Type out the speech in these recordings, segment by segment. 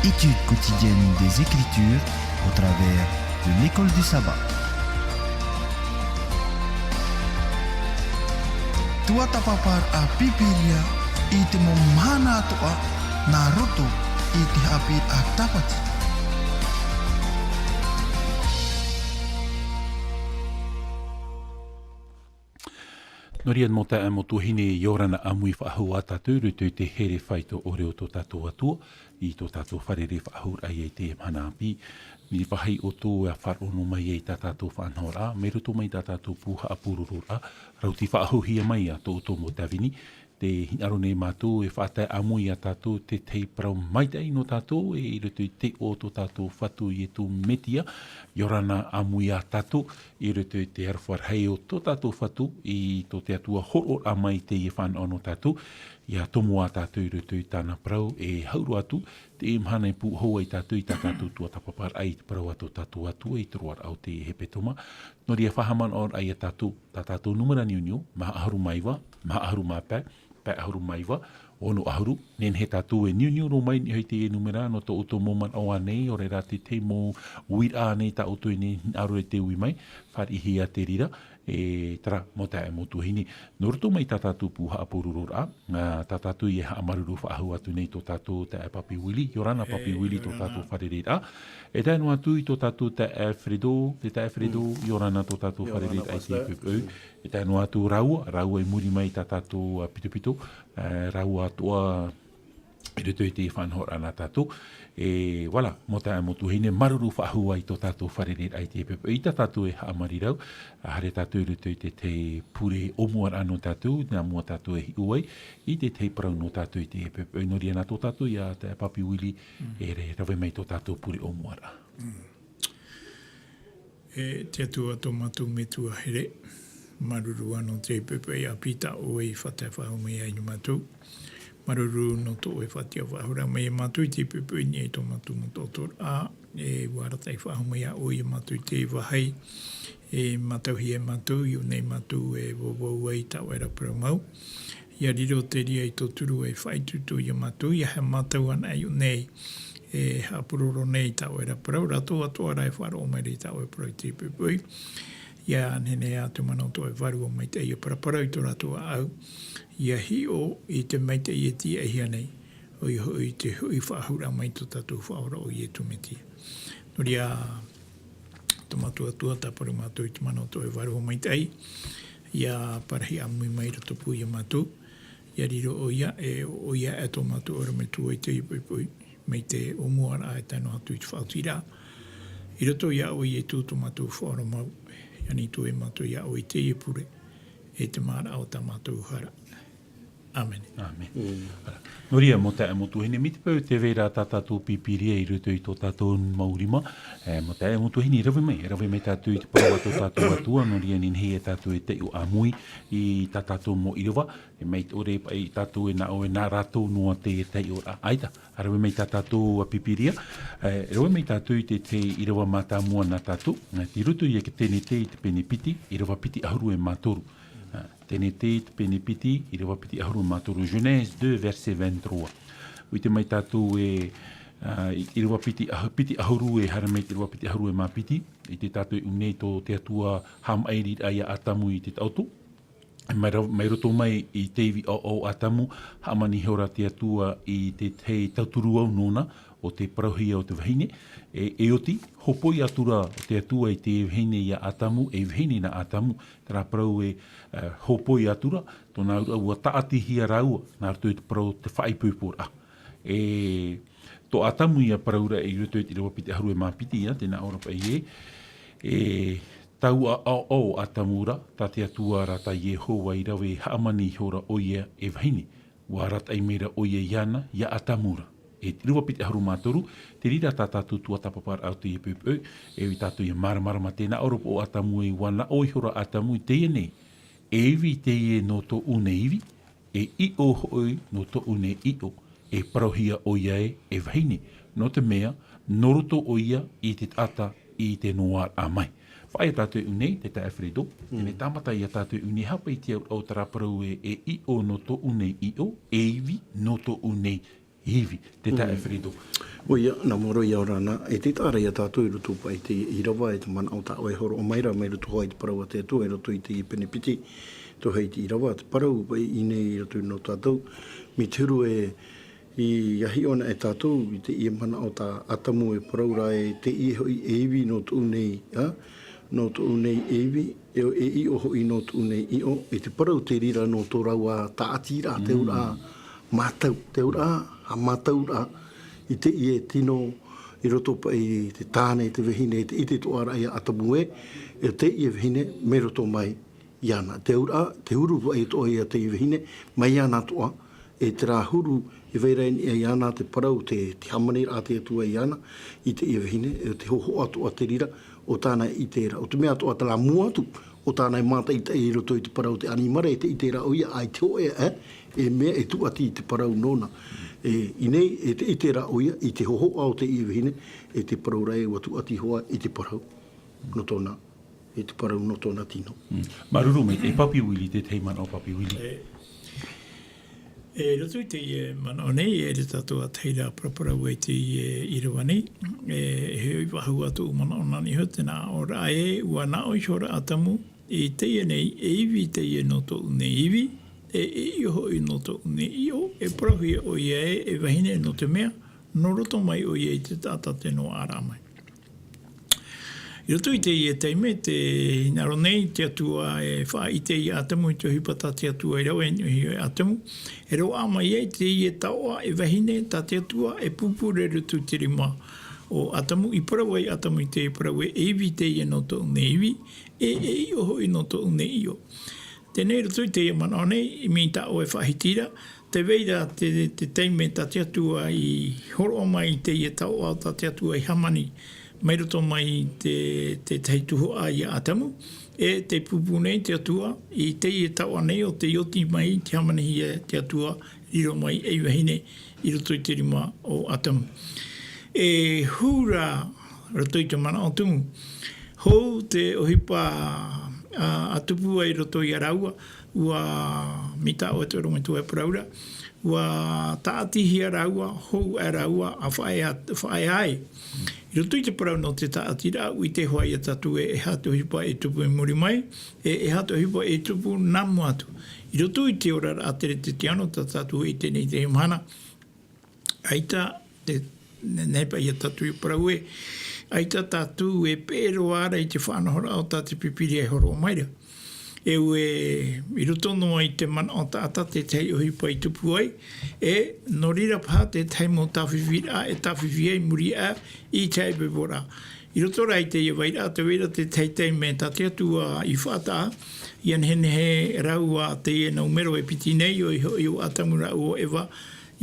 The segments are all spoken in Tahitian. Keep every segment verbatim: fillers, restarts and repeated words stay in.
Étude quotidienne des Écritures au travers de l'école du sabbat. Tuatāpaparaʻa Pīpīria i te mau mahana atoʻa nā roto i te haʻapiʻiraʻa Tāpati. Nō reira, mau taeaʻe, mau tuahine, ʻia ora na ʻāmui faʻahou ā tātou i roto i te here faito ʻore o tō tātou Atua, i tō tātou fārerei faʻahou ra ia i teie mahana ʻāpī. Nō te vāhi ʻoutou e faʻaroʻo noa mai ai i tā tātou faʻanahoraʻa, mai roto mai tā tātou pū haʻapurororaʻa, rau tei faʻahouhia mai ā tō ʻoutou mau tāvini, tē hinaʻaro nei mātou e faʻatae ʻāmui ia tātou te tahi parau maitaʻi nō tātou, e i roto i te iʻoa o tō tātou Fatu Iesu Mesia, ʻia ora na ʻāmui ā tātou, i roto i te aroha rahi o tō tātou Fatu, i tō te Atua hōroʻaraʻa mai i teie fānaʻo nō tātou, ʻia tomo ā tātou i roto i tāna parau, e hau roa atu, teie mahana e pūʻohu ai tātou i tā tātou tuatāpaparaʻa i te parau a tō tātou Atua i te roaraʻa o te hepetoma. Nō reira, faʻahaʻamanaʻoraʻa ia tātou, tā tātou nūmera niuniu, maha ʻahuru mā iva, maha ʻahuru mā pae, pae ʻahuru mā iva, ono ʻahuru, nehenehe tātou e niuniu roa mai i niʻa i teie nūmera, nō tō ʻoutou mau manaʻo ānei, ʻaore rā te tahi mau uiraʻa ānei tā ʻoutou e nehenehe e hinaʻaro e te ui mai, fāriʻihia te reira, e terā, mau taeaʻe, mau tuahine. Nō roto mai tā tātou pū haʻapurororaʻa, ā, tā tātou e haʻamāuruuru faʻahou atu nei tō tātou taeaʻe Papi Willie, ʻia ora na Papi Willie, tō tātou fārereiraʻa. E tae noa atu i tō tātou taeaʻe Fredo, te taeaʻe Fredo, ʻia ora na tō tātou fārereiraʻa i teie poʻipoʻi. E tae noa atu rāua, rāua i muri mai i tā tātou, ā, pitopito, ā, rāua atoʻa i roto i te faʻanahoraʻa nā tātou. E, voilà, mau taeaʻe, mau tuahine, māuruuru faʻahou ā i tō tātou fārereiraʻa i teie poʻipoʻi, i tā tātou e haʻamarirau, ā, haere tātou i roto i te tahi pure ʻōmuaraʻa nō tātou, nā mua tātou e hiʻo ai i te tahi parau nō tātou i teie poʻipoʻi. Nō reira, nā tō tātou ia taeaʻe Papi Willie, e re-, rave mai tō tātou pure ʻōmuaraʻa. E te Atua tō mātou Metua here, māuruuru ā nō te poʻipoʻi ʻāpī tā ʻoe i faʻatae faʻahou mai ai nō mātou. Māuruuru nō tō ʻoe faʻatiʻa faʻahou ra mai ia mātou i te poʻipoʻi nei i tō mātou mau taʻotoraʻa, e ʻua arataʻi faʻahou mai ā ʻoe ia mātou i te vāhi, e mātauhia e mātou, i ʻō nei mātou e vauvau ai i tā ʻoe ra parau mau. ʻIa riro te reira i tō turu e faʻaitoito ia mātou, ʻia haʻamātau anaʻe i ʻō nei, e haʻapuroro nei i tā ʻoe ra parau, rātou atoʻa rā e faʻaroʻo mai ra i tā ʻoe parau i teie poʻipoʻi. ʻIa nehenehe ā te mana o tō ʻoe Vārua Maitaʻi ʻia paraparau i tō rātou ʻāʻau, ʻia hiʻo i te maitaʻi e tīaʻihia nei, ʻoia hoʻi te hoʻi faʻahouraʻa mai tō tātou Faʻaora ʻo Iesu Mesia. Nō reira, tō mātou Atua, tāparu mātou i te mana o tō ʻoe Vārua Maitaʻi, ʻia parahi ʻāmui mai i roto pū ia mātou, ʻia riro ʻoia, e ʻoia e tō mātou ʻorometua i teie poʻipoʻi, mai te ʻōmuaraʻa e tae noa atu i te faʻaotiraʻa. I roto ia ʻoe Iesu tō mātou Faʻaora mau, ʻia nītō e mātou ia ʻoe i teie pure, e te māraʻa o tā mātou hara. ʻĀmene. ʻĀmene. Ara. Nō reira, mau taeaʻe, mau tuahine, mai te peu tē vai ra tā tātou Pīpīria i roto i tō tātou mau rima, e, mau taeaʻe, mau tuahine, rave mai, rave mai tātou i te parau a tō tātou Atua, nō reira, nehenehe e tātou e taiʻo ʻāmui i tā tātou mau ʻīrava, e mai te ʻore paʻi tātou e nā ʻō, e nā rātou noa te taiʻoraʻa. ʻAita, rave mai tā tātou Pīpīria, e, rave mai tātou i te, te ʻīrava mātāmua nā tātou, e, tei roto ia i te Tenete i te pene piti, ʻīrava piti ʻahuru e mā toru. E, Tenete i te pene piti, ʻīrava piti ʻahuru e mā toru, Genèse deux, verset vingt-trois. ʻUa ʻite mai tātou e, ā, i, ʻīrava piti ʻah-, piti ʻahuru e haere mai i te ʻīrava piti ʻahuru e mā piti, ʻite tātou e ʻū nei tō te Atua haʻamaʻiriraʻa ia Atamu i te taʻoto. Mai ra-, mai roto mai i te ivi ʻaoʻao o Atamu, hāmani ihora te Atua i te, te tahi tauturu au nōna, ʻo te parauhia o te vahine, e, e oti, hōpoi atu ra te Atua i te vahine ia Atamu, e vahine nā Atamu, terā parau e, e, hōpoi atu ra, tōna auraʻa ʻua tāʻatihia rāua, nā roto i te parau o te faʻaipoiporaʻa. E, tō Atamu ia parau ra i roto i te ʻīrava piti ʻahuru e mā piti ia, tē nā ʻō ra paʻi ē, e, taua ʻaoʻao o Atamu ra, tā te Atua ra, tā Iehova i rave, hāmani ihora ʻoia e vahine. ʻUa arataʻi mai ra ʻoia iāna, ia Atamu ra. E te ʻīrava piti ʻahuru mā toru, te reira tā tātou tuatāpaparaʻa o teie poʻipoʻi, e ui tātou ʻia māramarama, tē nā ʻō ra paʻi ʻo Atamu ē, ʻua nā ʻō ihora Atamu i teie nei, e ivi teie nō tōʻu nei ivi, e ʻiʻo hoʻi nō tōʻu nei ʻiʻo, e parauhia ʻoia ē, e vahine, nō te mea, nō roto ʻoia i te taʻata i te noaʻa mai. Faʻaea tātou i ʻū nei, te taeaʻe Fredo, e tāmata ia tātou i ʻū nei, haʻapaʻo i te auraʻa o terā parau ē, e ʻiʻo nō tōʻu nei ʻiʻo, e ivi nō tōʻu nei Hivi, te taʻa Fredo. ʻOia, nā mua roa ia ora na, e te taʻa ra ia tātou i roto paʻi i te ʻīrava, e te manaʻo tā ʻoe e hōroʻa mai ra, mai roto hoʻi i te parau a te Atua, i roto i te pene piti, tō hei te ʻīrava, te parau paʻi i nei i roto i nō tātou, mai te huru e, i ahi ʻona e tātou, i te ia manaʻo tā Atamu e parau ra e te ia hoʻi e ivi nō tōʻu nei, a, nō tōʻu nei e ivi, e, e iʻo hoʻi nō tōʻu nei iʻo, e te parau te reira nō tō rāua tāʻatiraʻa, te auraʻa mātau, te auraʻa, ha mātauraʻa, i te ia e tino, i roto paʻi i te tāne, te vahine, te ʻite toʻa ra ia Atamu e, e te ia vahine, mai roto mai, iāna. Te auraʻa, te huru paʻi toʻa ia te ia vahine, mai iāna toʻa, e terā huru, e vai ra i niʻa iāna te parau, te, te hāmaniraʻa a te Atua iāna, i te ia vahine, e te hōhoʻa toʻa te reira, o tāna e ʻite ra. ʻO te mea toʻa terā mua atu, o tāna e mātaʻitaʻi i roto i te parau te ʻanimara, e te ʻite ra ʻoia, ʻaita hoʻi, e, e mea e tūʻati i te parau nōna. E, i nei, e te ʻite ra ʻoia, i te hōhoʻa o te ia vahine, e te parau ra e ʻua tūʻati hoʻi i te parau nō tōna, i te parau nō tōna tino. Mm. Māuruuru maitaʻi, Papi Willie, te tahi manaʻo, Papi Willie. E, e roto i teie manaʻo nei, e riro tātou ā tahi ra paraparau i teie ʻīrava nei. E, e hoʻi faʻahou atu manaʻo nā niʻa iho, tē nā ʻō ra e, ʻua nā ʻō iho ra Atamu, i teie nei, e ivi teie nō tōʻu nei ivi, e, e iʻo hoʻi nō tōʻu nei iʻo, e parauhia ʻoia e, e vahine nō te mea, nō roto mai ʻoia i te taʻata tē noaʻa ra mai. I roto i teie taime, tē hinaʻaro nei te Atua e faʻaʻite ia Atamu i te ʻohipa tā te Atua i rave i niʻa iho ia Atamu, e roaʻa mai ai teie taoʻa e vahine tā te Atua e pūpū ra i roto i te rima o Atamu, i parau ai Atamu i te parau e, e ivi teie nō tōʻu nei ivi, e, e iʻo hoʻi nō tōʻu nei iʻo. Teie nei, i roto i teie manaʻo nei, mai tā ʻoe e faʻahiti ra, tē vai ra te, te taime tā te Atua i hōroʻa mai i teie taoʻa tā te Atua i hāmani, mai roto mai i te, te tahi tuhaʻa ia Atamu, e tē pūpū nei te Atua, i teie taoʻa nei ʻo tei oti mai, tei hāmanihia e te Atua, riro mai ei vahine, i roto i te rima o Atamu. E hou ra, roto i te manaʻo tumu. Hou te ʻohipa, a, a tupu ai roto ia rāua, ʻua, mai tā ʻoe e toʻo mai tō ʻoe parau ra, ʻua tāʻatihia rāua, hou aʻe rāua, a faʻaea, faʻaea ai. I roto i te parau nō te tāʻatiraʻa, ʻua ʻite hoʻi ia tātou e, e aha te ʻohipa e tupu i muri mai, e, e aha te ʻohipa e tupu nā mua atu. I roto i te oraraʻa teretetiano tā tātou e ʻite nei i teie mahana, ʻaita te, ne, nehenehe paʻi ia tātou e parau ē, ʻaita tātou e peʻe roa ra i te faʻanahoraʻa o tā te Pīpīria e hōroʻa mai ra. E ʻua, i roto noa i te manaʻo taʻata te tahi ʻohipa i tupu ai, e nō reira paha te tahi mau tāfifiraʻa e tāfifi ai i muri aʻe i te haʻepoʻeporaʻa. I roto rā i teie vairaʻa, tē vai ra te tahi taime tā te Atua i faʻataʻa, ʻia nehenehe rāua teie nūmero e piti nei, ʻoia hoʻi ʻo Atamu rāua ʻo Eva,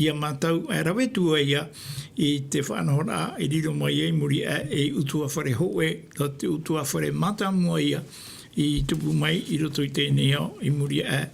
ʻia mātau, e rave atu ā ia i te faʻanahoraʻa i riro mai ai i muri aʻe ei ʻutuāfare hōʻē, nō te ʻutuāfare mātāmua ïa i tupu mai i roto i teie nei ao, i muri aʻe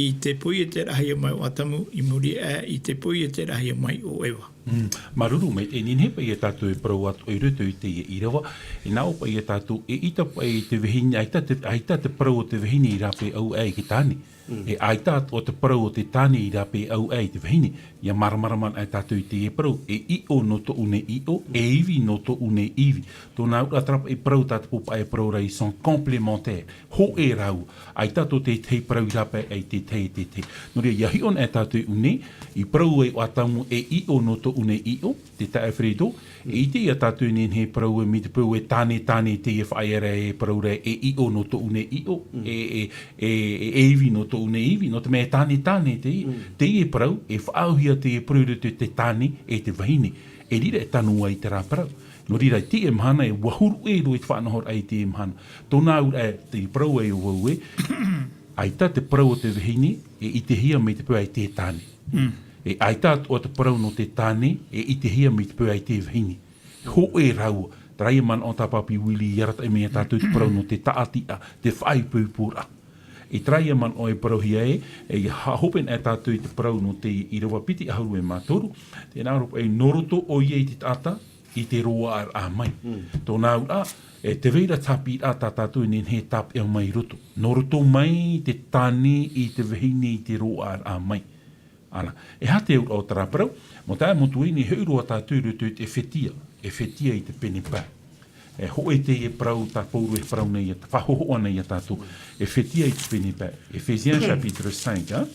i te poieteraʻahia mai o Atamu, i muri aʻe i te poieteraʻahia mai o Eva. Mm. Māuruuru maitaʻi, e nehenehe paʻi ia tātou e parau atu i roto i teie ʻīrava, e nā ʻō paʻi ia tātou, eʻita paʻi te vahine, ʻaita te, ʻaita te parau o te vahine i rāpae au aʻe i te tāne. Mm. E ʻaita atoʻa te parau o te tāne i rāpae au aʻe i te vahine. ʻIa māramarama anaʻe tātou i teie parau, e ʻiʻo nō tōʻu nei ʻiʻo, e ivi nō tōʻu nei ivi. Tōna auraʻa terā paʻi parau tā te pō paʻi e parau ra, ils sont complémentaires. Hōʻē rāua. ʻAita tō te tahi parau i rāpae aʻe i te tahi, te tahi. Nō reira, ʻia hiʻo anaʻe tātou i ʻō nei, i parau ai ʻo Atamu e ʻiʻo nō tōʻu nei ʻiʻo, te taeaʻe Fredo, e ʻite ïa tātou e nehenehe e parau mai te peu e tāne, tāne teie e faʻaea ra e parau ra e ʻiʻo nō tōʻu nei ʻiʻo, e, e, e, e, e ivi nō tōʻu nei ivi, nō te mea e tāne, tāne teie, teie e parau, e faʻaauhia teie e parau i roto i te tāne e te vahine. E riro e tano ai terā parau. Nō reira, i teie mahana e ʻua huru ʻē roa i te faʻanahoraʻa i teie mahana. Tōna auraʻa, tē parau ai au ē, ʻaita te parau o te vahine e ʻitehia mai te peu ʻaita e tāne. Mm. E ʻaita atoʻa te parau nō te tāne e ʻitehia mai te peu ʻaita e vahine. Hōʻē rāua, terā ïa manaʻo tā Papi Willie i arataʻi mai ia tātou te parau nō te tāʻatiraʻa, te faʻaipoiporaʻa. E terā ïa manaʻo e parauhia ē, e ʻia haʻahope anaʻe tātou i te parau nō te ʻīrava piti ʻahuru e mā toru, tē nā ʻō ra paʻi, nō roto ʻoia i te taʻata, i te roaʻaraʻa mai. Mm. Tōna auraʻa, e tē vai ra te haʻapiʻiraʻa tā tātou e nehenehe e tāpeʻa mai i roto. Nō roto mai te tāne i te vahine i te roaʻaraʻa mai. Ana, e aha te auraʻa o terā parau? Mau taeaʻe, mau tuahine, e hoʻi roa tātou i roto i te Efetia, Efetia i te pene pae. E hōʻē teie parau tā Pauro e parau nei, e faʻahohoʻa nei ia tātou. Efetia i te pene pae. Ephésiens chapitre cinq, hein?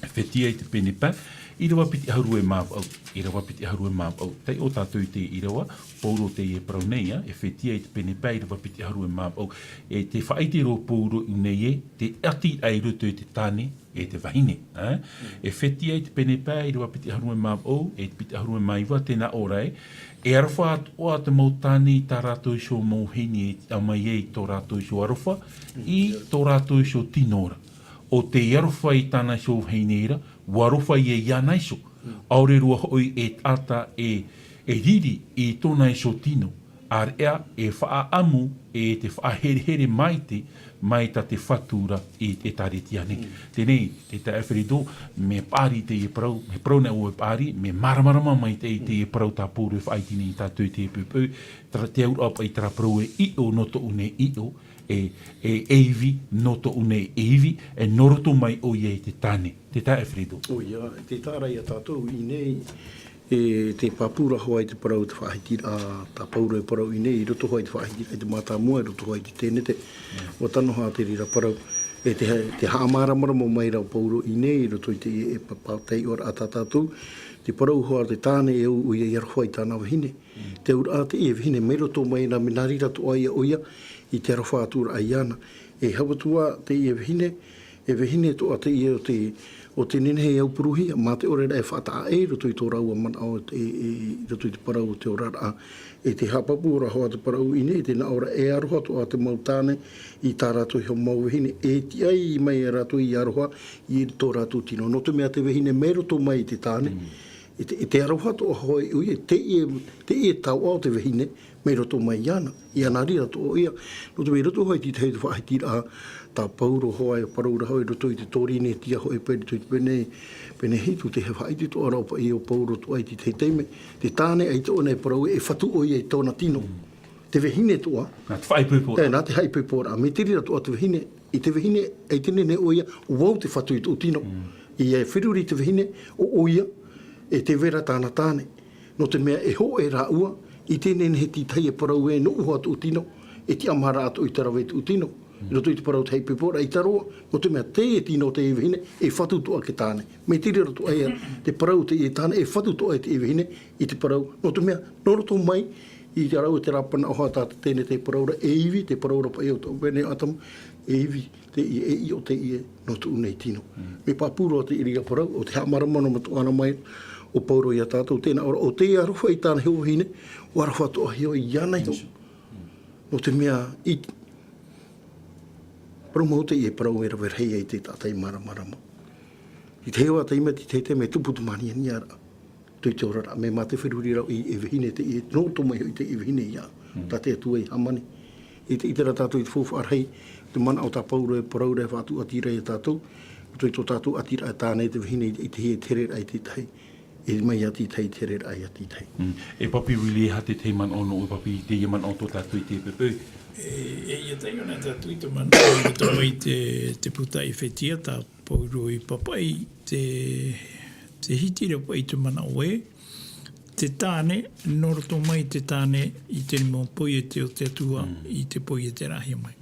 Efetia i te pene pae, ʻīrava piti ʻahuru e mā vaʻu, ʻīrava piti ʻahuru e mā vaʻu. Taiʻo tātou i te ʻīrava, Pauro teie e parau nei, ā, Efetia i te pene pae, ʻīrava piti ʻahuru e mā vaʻu. E tē faʻaʻite ra Pauro i ʻō nei ē, te ʻati i roto i te tāne, e te vahine, ā? Efetia i te pene pae, ʻīrava piti ʻahuru e mā vaʻu, e piti ʻahuru e mā iva, tē nā ʻō ra ē, e aroha atoʻa te mau tāne i tā rātou iho mau vahine e tiʻa mai ai i tō rātou iho aroha, i tō rātou iho tino ra. ʻO tē aroha i tāna iho vahine ra, ʻua aroha ia iāna iho. ʻAore roa hoʻi e taʻata e, e riri i tōna iho tino, ʻāreʻa e faʻaʻamu e te faʻaherehere maite mai tā te Fatu ra i te ʻĒtārētia nei. Teie, te taeaʻe Alfredo, mea paʻari teie parau, mea parau nei ʻoe paʻari, mea māramarama maitaʻi teie parau tā Pauro e faʻaʻite nei ia tātou i teie poʻipoʻi, terā, te auraʻa paʻi terā parau e ʻiʻo nō tōʻu nei ʻiʻo, e, e, e ivi nō tōʻu nei e ivi, e nō roto mai ʻoia i te tāne. Te taeaʻe Alfredo. ʻOia, tē taʻa ra ia tātou i ʻō nei, e, tē pāpū ra hoʻi te parau, te faʻahitiraʻa, tā Pauro e parau i ʻō nei, i roto hoʻi te faʻahitiraʻa i te mātāmua, i roto hoʻi te Tēnete. ʻUa tano hoʻi te reira parau, e te ha-, te haʻamāramarama mai ra Pauro i ʻō nei, i roto i te, e pa-, pa-, taiʻoraʻa tā tātou, te parau hoʻi te tāne e au ʻoia e aroha i tāna vahine. Te auraʻa teie vahine, mai roto mai na, mea nā reira atoʻa ia ʻoia i te aroha atu ra iāna. E hau atu ā teie vahine, e vahine atoʻa teie ʻo tē, ʻo tē nehenehe e aupuruhia, mā te ʻore ra e faʻataʻa ʻē i roto i tō rāua manaʻo, e, e, i roto i te parau o te oraraʻa. E tē haʻapāpū ra hoʻi te parau i ʻō nei, tē nā ʻō ra e aroha atoʻa te mau tāne i tā rātou iho mau vahine, e tiʻa mai rātou i aroha i tō rātou tino. Nō te mea te vahine mai roto mai i te tāne, e te, e te aroha atoʻa hoʻi ʻoia, teie, teie taoʻa o te vahine, mai roto mai iāna, ʻia nā reira atoʻa ʻoia. Nō te mea i roto hoʻi i te tahi o te faʻahitiraʻa, tā Pauro hoʻi e parau ra hoʻi i roto i te Korinetia hoʻi paʻi i roto i te pene, pene hitu, tē faʻaʻite atoʻa ra paʻi ʻo Pauro atoʻa i te tahi taime, te tāne ʻaita ʻōna e parau e fatu ʻoia i tōna tino. Te vahine atoʻa. Nā te faʻaipoiporaʻa. E, nā te faʻaipoiporaʻa. Mai te reira atoʻa te vahine, i te vahine, ʻaita e nehenehe ʻoia, ʻo au te fatu i tōʻu tino. ʻIa feruri te vahine, ʻo ʻoia, e tē vai ra tāna tāne. Nō te mea e hōʻē rāua, ʻaita e nehenehe e tītahi e parau ē, nōʻu hoʻi tōʻu tino, e tiʻamāraʻa atoʻa i te rave i tōʻu tino. I roto i te parau o te faʻaipoiporaʻa, ʻaita roa, nō te mea teie tino o teie vahine, e fatu atoʻa e te tāne. Mai te reira atoʻa ia, te parau o teie tāne, e fatu atoʻa e teie vahine, i te parau, nō te mea, nō roto mai, i te rāua te rāpae hoʻi tā te Tēnete e parau ra, e ivi, te parau ra paʻi o tō pene ʻo Atamu, e ivi, teie, e ʻiʻo teie, nō tōʻu nei tino. Mea pāpū roa teie reira parau, ʻo tē haʻamāramarama atoʻa ra mai, ʻo Pauro ia tātou, tē nā ʻō ra, ʻo tē aroha i tāna iho vahine, ʻua aroha atoʻa hoʻi iāna iho. Nō te mea, i, parau mau teie parau e rave rahi ai te taʻata i māramarama. I te hea taime, i te taime e tupu te mānianiaraʻa. Tō te oraraʻa, mea mā te feruri ra i, e vahine teie, nō roto mai hoʻi teie vahine ia. Tā te Atua i hāmani. I te, i terā tātou i te faufaʻa rahi, te manaʻo tā Pauro e parau ra e faʻatuʻati ra ia tātou, tō tō tātou ʻati ra e tāne te vahine i, i te here, i te hereraʻa i te tahi. E mai ia te tahi, te hereraʻa ia te tahi. E Papi Willie, e aha te tahi manaʻo nō ʻoe Papi, teie manaʻo tō tātou i te poʻipoʻi? E, e, ʻia taiʻo na tātou i te manaʻo i roto mai te, te puta Efetia, tā Pauro i papaʻi te, te hiti ra paʻi te manaʻo ē, te tāne, nō roto mai te tāne i te rima poiete o te Atua, i te poiete rahi mai.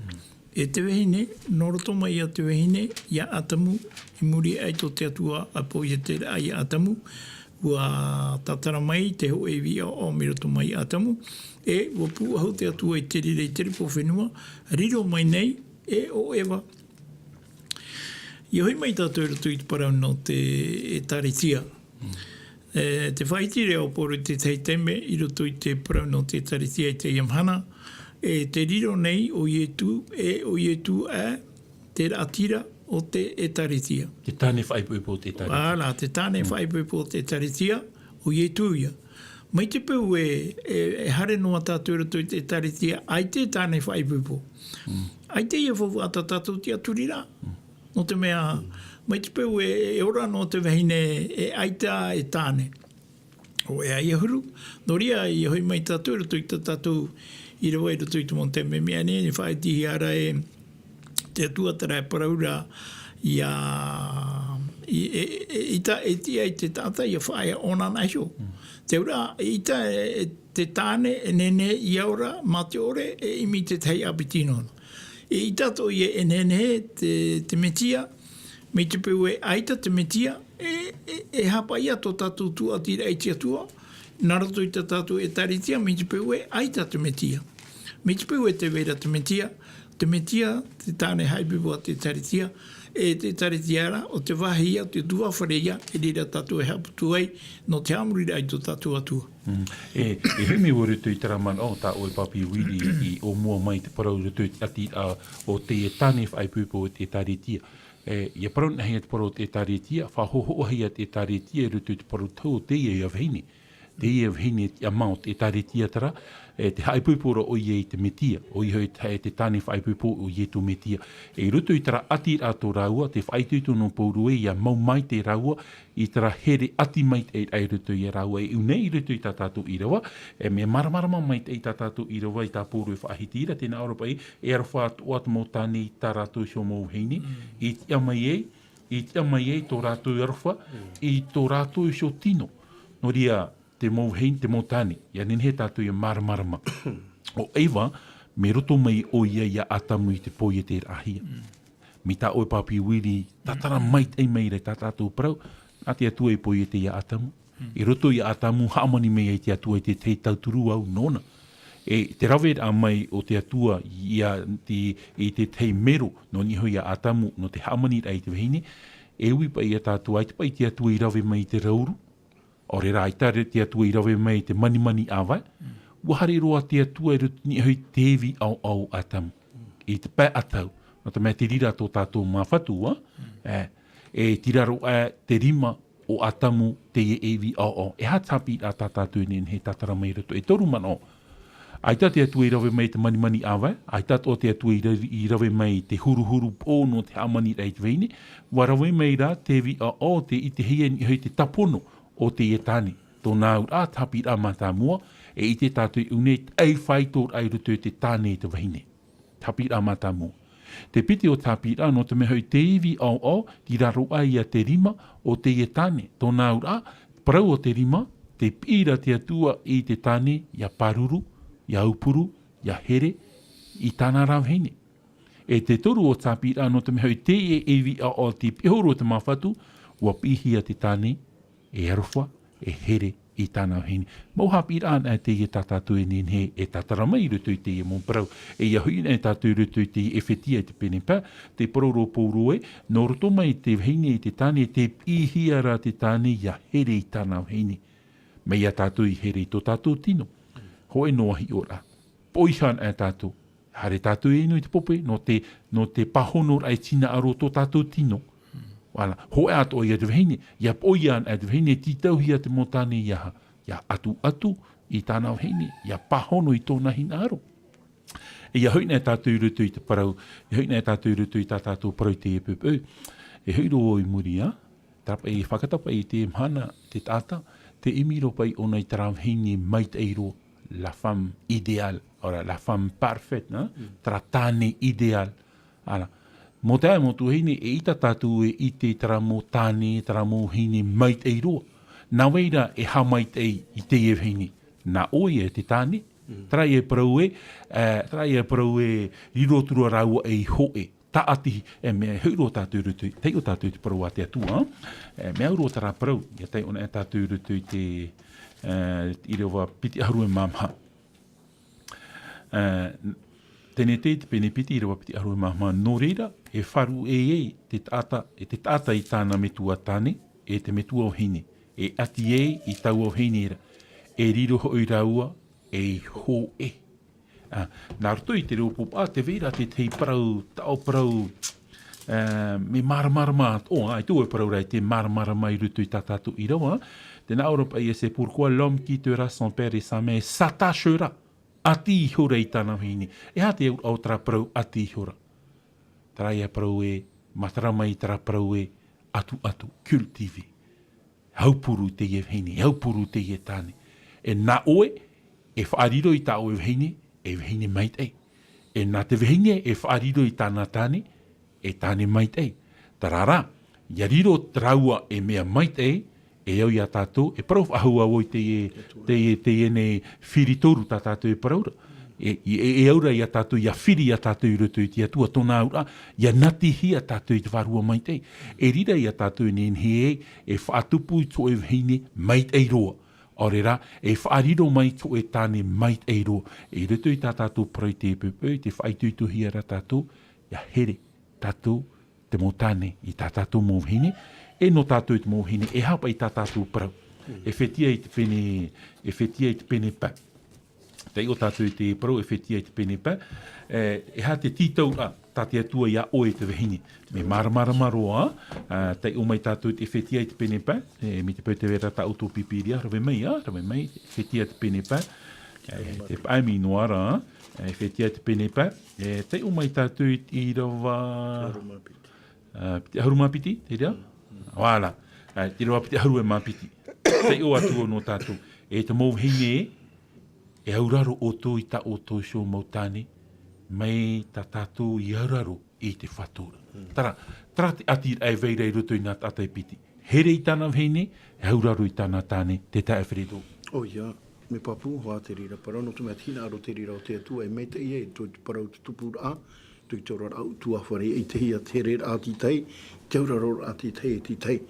E te vahine, nō roto mai ia te vahine, ia Atamu, i muri aʻe tō te Atua, ʻa poiete ra ia Atamu, ʻua tātara mai te hōʻē ivi ʻaoʻao mai roto mai ia Atamu, e ʻua pūʻohu te Atua i te reira i te repo fenua, riro mai nei, e ʻo Eva. ʻIa hoʻi mai tātou i roto i te parau nō te ʻĒtārētia. E, te faʻaʻite ra ʻo Pauro i te tahi taime i roto i te parau nō te ʻĒtārētia i teie mahana, e te riro nei ʻo Ietu, e ʻo Ietu ā, te raʻatira o te ʻĒtārētia. Te tāne faʻaipoipo o te ʻĒtārētia. Voilà, te tāne faʻaipoipo o te ʻĒtārētia, ʻo Ietu ia. Mai te peu e, e, e haere noa tātou i roto i te ʻĒtārētia, ʻaita e tāne faʻaipoipo. ʻAita ia faufaʻa tā tātou tiʻaturi ra. Nō te mea, mai te peu e, e ora noa te vahine, e ʻaita e tāne. ʻO ʻeiaha ia huru, nō reira, ʻia hoʻi mai tātou i roto i tā tātou ʻīrava i roto i te mau taime i niʻa nei, e faʻaʻitehia ra e te Atua terā e parau ra ia, I, e, e, ʻita, e tiʻa i te taʻata ʻia faʻaea ʻōna nā iho. Te auraʻa, ʻita, e, e te tāne, e nehenehe ʻia ora, mā te ʻore, e ʻimi i te tahi ʻāpiti noa. E ʻita atoʻa ia e nehenehe te, te Mesia, mai te peu ē ʻaita te Mesia, e, e, e hāpaʻi ā tō tātou tūʻatiraʻa i te Atua, nā roto i tā tātou ʻēkālesia, mai te peu ē ʻaita te Mesia. Mai te peu ē tē vai ra te Mesia, te Mesia, te tāne haʻaipoipo a te ʻēkālesia, e te ʻēkālesia ra, ʻo te vāhi ia, ʻo te ʻutuāfare ia, i reira tātou e haʻaputu ai, nō te haʻamoriraʻa i tō tātou Atua. Mm. E, e himi ʻoe i roto i terā manaʻo, tā ʻoe Papi Wiri, i ʻōmua mai te parau i roto i te ʻati, ā, ʻo te tāne faʻaipoipo o te ʻēkālesia. E, ʻia parau anaʻe hia te parau o te ʻēkālesia, faʻahohoʻahia te ʻēkālesia i roto i te parau tau o teie ia vahine. Teie ia vahine tiʻamā o te ʻēkālesia terā, e, te haʻaipoipo ra ʻoia i te Mesia, ʻoia hoʻi te, te tāne faʻaipoipo o Ietu Mesia. E, i roto i terā ʻatiraʻa tō rāua, tē faʻaitoito noa Pauro ē, ʻia mau maitaʻi rāua, i terā here ʻati maitaʻi i roto ia rāua, e ʻū nei i roto i tā tātou ʻīrava, e, mea māramarama maitaʻi tā tātou ʻīrava i tā Pauro e faʻahiti ra, tē nā ʻō ra paʻi, e aroha atoʻa te mau tāne i tā rātou iho mau vahine, i tiʻa mai ai, i tiʻa mai ai tō rātou aroha, i tō rātou iho tino. Nō reira, te mau vahine, te mau tāne, ʻia nehenehe tātou ʻia māramarama. ʻO Eva, mai roto mai ʻoia ia Atamu i te pō i te raʻahia. Mai tā ʻoe Papi Wiri, tātara maitaʻi mai ra tā tātou parau, nā te Atua i pō i te ia Atamu. I roto ia Atamu, hāmani mai ai te Atua i te tahi tauturu au nōna. E te raveraʻa mai o te Atua ia te, i te tahi mero, nō niʻa iho ia Atamu, nō te hāmaniraʻa i te vahine, e ui paʻi ia tātou, ʻaita paʻi te Atua i rave mai i te rauru, ʻaore rā, ʻaita te Atua i rave mai i te manimani ʻāvae, ʻua haere roa te Atua i roto niʻa iho i te ivi ʻaoʻao o Atamu. I te pae ʻatau, nō te mea te reira tō tātou māfatu, ā, e, e tira roa te rima o Atamu teie ivi ʻaoʻao. E aha te haʻapiʻiraʻa tā tātou e nehenehe e tātara mai i roto? E toru manaʻo. ʻAita te Atua i rave mai i te manimani ʻāvae, ʻaita atoʻa te Atua i ra-, i rave mai i te huruhuru pō nō te hāmaniraʻa i te vahine, ʻua rave mai rā te ivi ʻaoʻao, tē ʻitehia i niʻa iho i te tāpono o teie tāne. Tōna auraʻa, te haʻapiʻiraʻa mātāmua, e ʻite tātou i ʻō nei te ʻaifāitoraʻa i roto i te tāne e te vahine. Te haʻapiʻiraʻa mātāmua. Te piti o te haʻapiʻiraʻa, nō te mea hoʻi te ivi ʻaoʻao, tira roa ia te rima o teie tāne. Tōna auraʻa, parau o te rima, tē piʻi ra te Atua i te tāne ʻia pāruru, ʻia aupuru, ʻia here i tāna rā vahine. E te toru o te haʻapiʻiraʻa, nō te mea hoʻi teie ivi ʻaoʻao tei piha roa te māfatu, ʻua piʻihia te tāne, e aroha, e here i tāna vahine. Mau haʻapiʻiraʻa anaʻe teie tā tātou e nehenehe e tātara mai i roto i teie mau parau. E ʻia hoʻi anaʻe tātou i roto i te ʻEfetia i te pene pae, tē parau ra Pauro ē, nō roto mai te vahine i te tāne, tē piʻihia ra te tāne ʻia here i tāna vahine. Mai ia tātou i here i tō tātou tino. Hōʻē noa hiʻoraʻa. Poʻihā anaʻe tātou. Haere tātou e inu i te pope, nō te, nō te pāhonoraʻa i te hinaʻaro o tō tātou tino. Voilà. Hōʻē atoʻa ia te vahine, ʻia poʻia anaʻe te vahine, tītauhia te mau tāne ʻia, ʻia ʻatuʻatu i tāna vahine, ʻia pāhono i tōna hinaʻaro. E ʻia hoʻi anaʻe tātou i roto i te parau, e hoʻi anaʻe tātou i roto i tā tātou parau i teie poʻipoʻi. E hoʻi roa i muri, ā, Terā paʻi, e fakatapaʻi i te mahana, te taʻata, tē ʻimi roa paʻi ʻōna i terā vahine maitaʻi roa, la femme idéale, ʻaore rā, la femme parfaite, hein? Terā tāne idéale. Āna, mau taeaʻe, mau tuahine, eʻita tātou e ʻite i terā mau tāne, terā mau vahine maitaʻi roa. Nā vai ra e haʻamaitaʻi i teie vahine? Nā ʻoe e te tāne. Terā ia e parau ē, ā, terā ia e parau ē, riro atu ra rāua ei hōʻē. Tāʻati, e mea, e hoʻi roa tātou i roto i, taiʻo tātou i te parau a te Atua, e mea au roa terā parau, ʻia taiʻo anaʻe tātou i roto i te, e, ʻīrava piti ʻahuru e mā maha. E, Tenete, te pene piti, ʻīrava piti ʻahuru e mā maha. Nō reira, e faʻaruʻe ai te taʻata, e te taʻata i tāna metua tāne, e te metua vahine, e ʻati ai i taua vahine ra, e riro hoʻi rāua ei hōʻē. Ā, nā roto i te reo pōpā, tē vai ra te tahi parau, taʻo parau, ā, mea māramarama atoʻa, ā, ʻaita e parau ra i te māramarama i roto i tā tātou ʻīrava, tē nā ʻō ra paʻi ē, c'est pourquoi l'homme quittera son père et sa mère, s'attachera, ʻati ihora i tāna vahine. E aha te auraʻa o terā parau ʻati ihora? Terā ia parau ē, matara mai terā parau ē, ʻatuʻatu, cultiver. Aupuru teie vahine, aupuru teie tāne. E nā ʻoe e faʻariro i tā ʻoe vahine, e vahine maitaʻi. E nā te vahine e faʻariro i tāna tāne, e tāne maitaʻi. Terā rā, ia riro rāua e mea maitaʻi, e au iā tātou, e parau faʻahou au i teie, teie, teie nei firi toru tā tātou e parau ra. E, e, e au ra iā tātou, ia firi iā tātou i roto i te Atua, tōna auraʻa, ia natihia tātou i te vārua maitaʻi. E riro iā tātou e nehenehe e, e faʻatupu i tō ʻoe vahine maitaʻi roa. ʻAore rā, e faʻariro mai tō ʻoe tāne maitaʻi roa. E i roto i tā tātou parau i te poʻipoʻi, te faʻaitoitohia ra tātou, ia here tātou te mau tāne i tā tātou mau vahine, e nō tātou i te mau vahine, e aha paʻi tā tātou parau. E fetia i te pene, e fetia i te pene pae. Taiʻo tātou i te parau, e fetia i te pene pae. E, e aha te tītauraʻa tā te Atua iā ʻoe te vahine. Mea māramarama roa, ā, taiʻo mai tātou i te, e fetia i te pene pae, e, mai te peu tē vai ra tā ʻoutou pīpīria, rave mai, ā, rave mai, e fetia i te pene pae. E, te pae mai noa ra, e, e fetia i te pene pae. E, taiʻo mai tātou i te ʻīrava, ā, piti ʻahuru mā piti, te reira? Voilà. Ā, te ʻīrava piti ʻahuru e mā piti. Taiʻo atu nō tātou. E te mau vahine, e auraro ʻoutou i tā ʻoutou iho mau tāne, mai tā tātou i auraro i te Fatu ra. Terā, terā te ʻatiraʻa e vai ra i roto i nā taʻata e piti. Here i tāna vahine, e auraro i tāna tāne, te taeaʻe Fredo. ʻOia, mea pāpū, hoʻi te reira parau, nō te mea te hinaʻaro te reira o te Atua, e maitaʻi ai, tō te parau te tupuraʻa, tō te oraraʻa ʻutuāfare, i te hia te hereraʻa tītahi, te auraroraʻa tītahi, tītahi.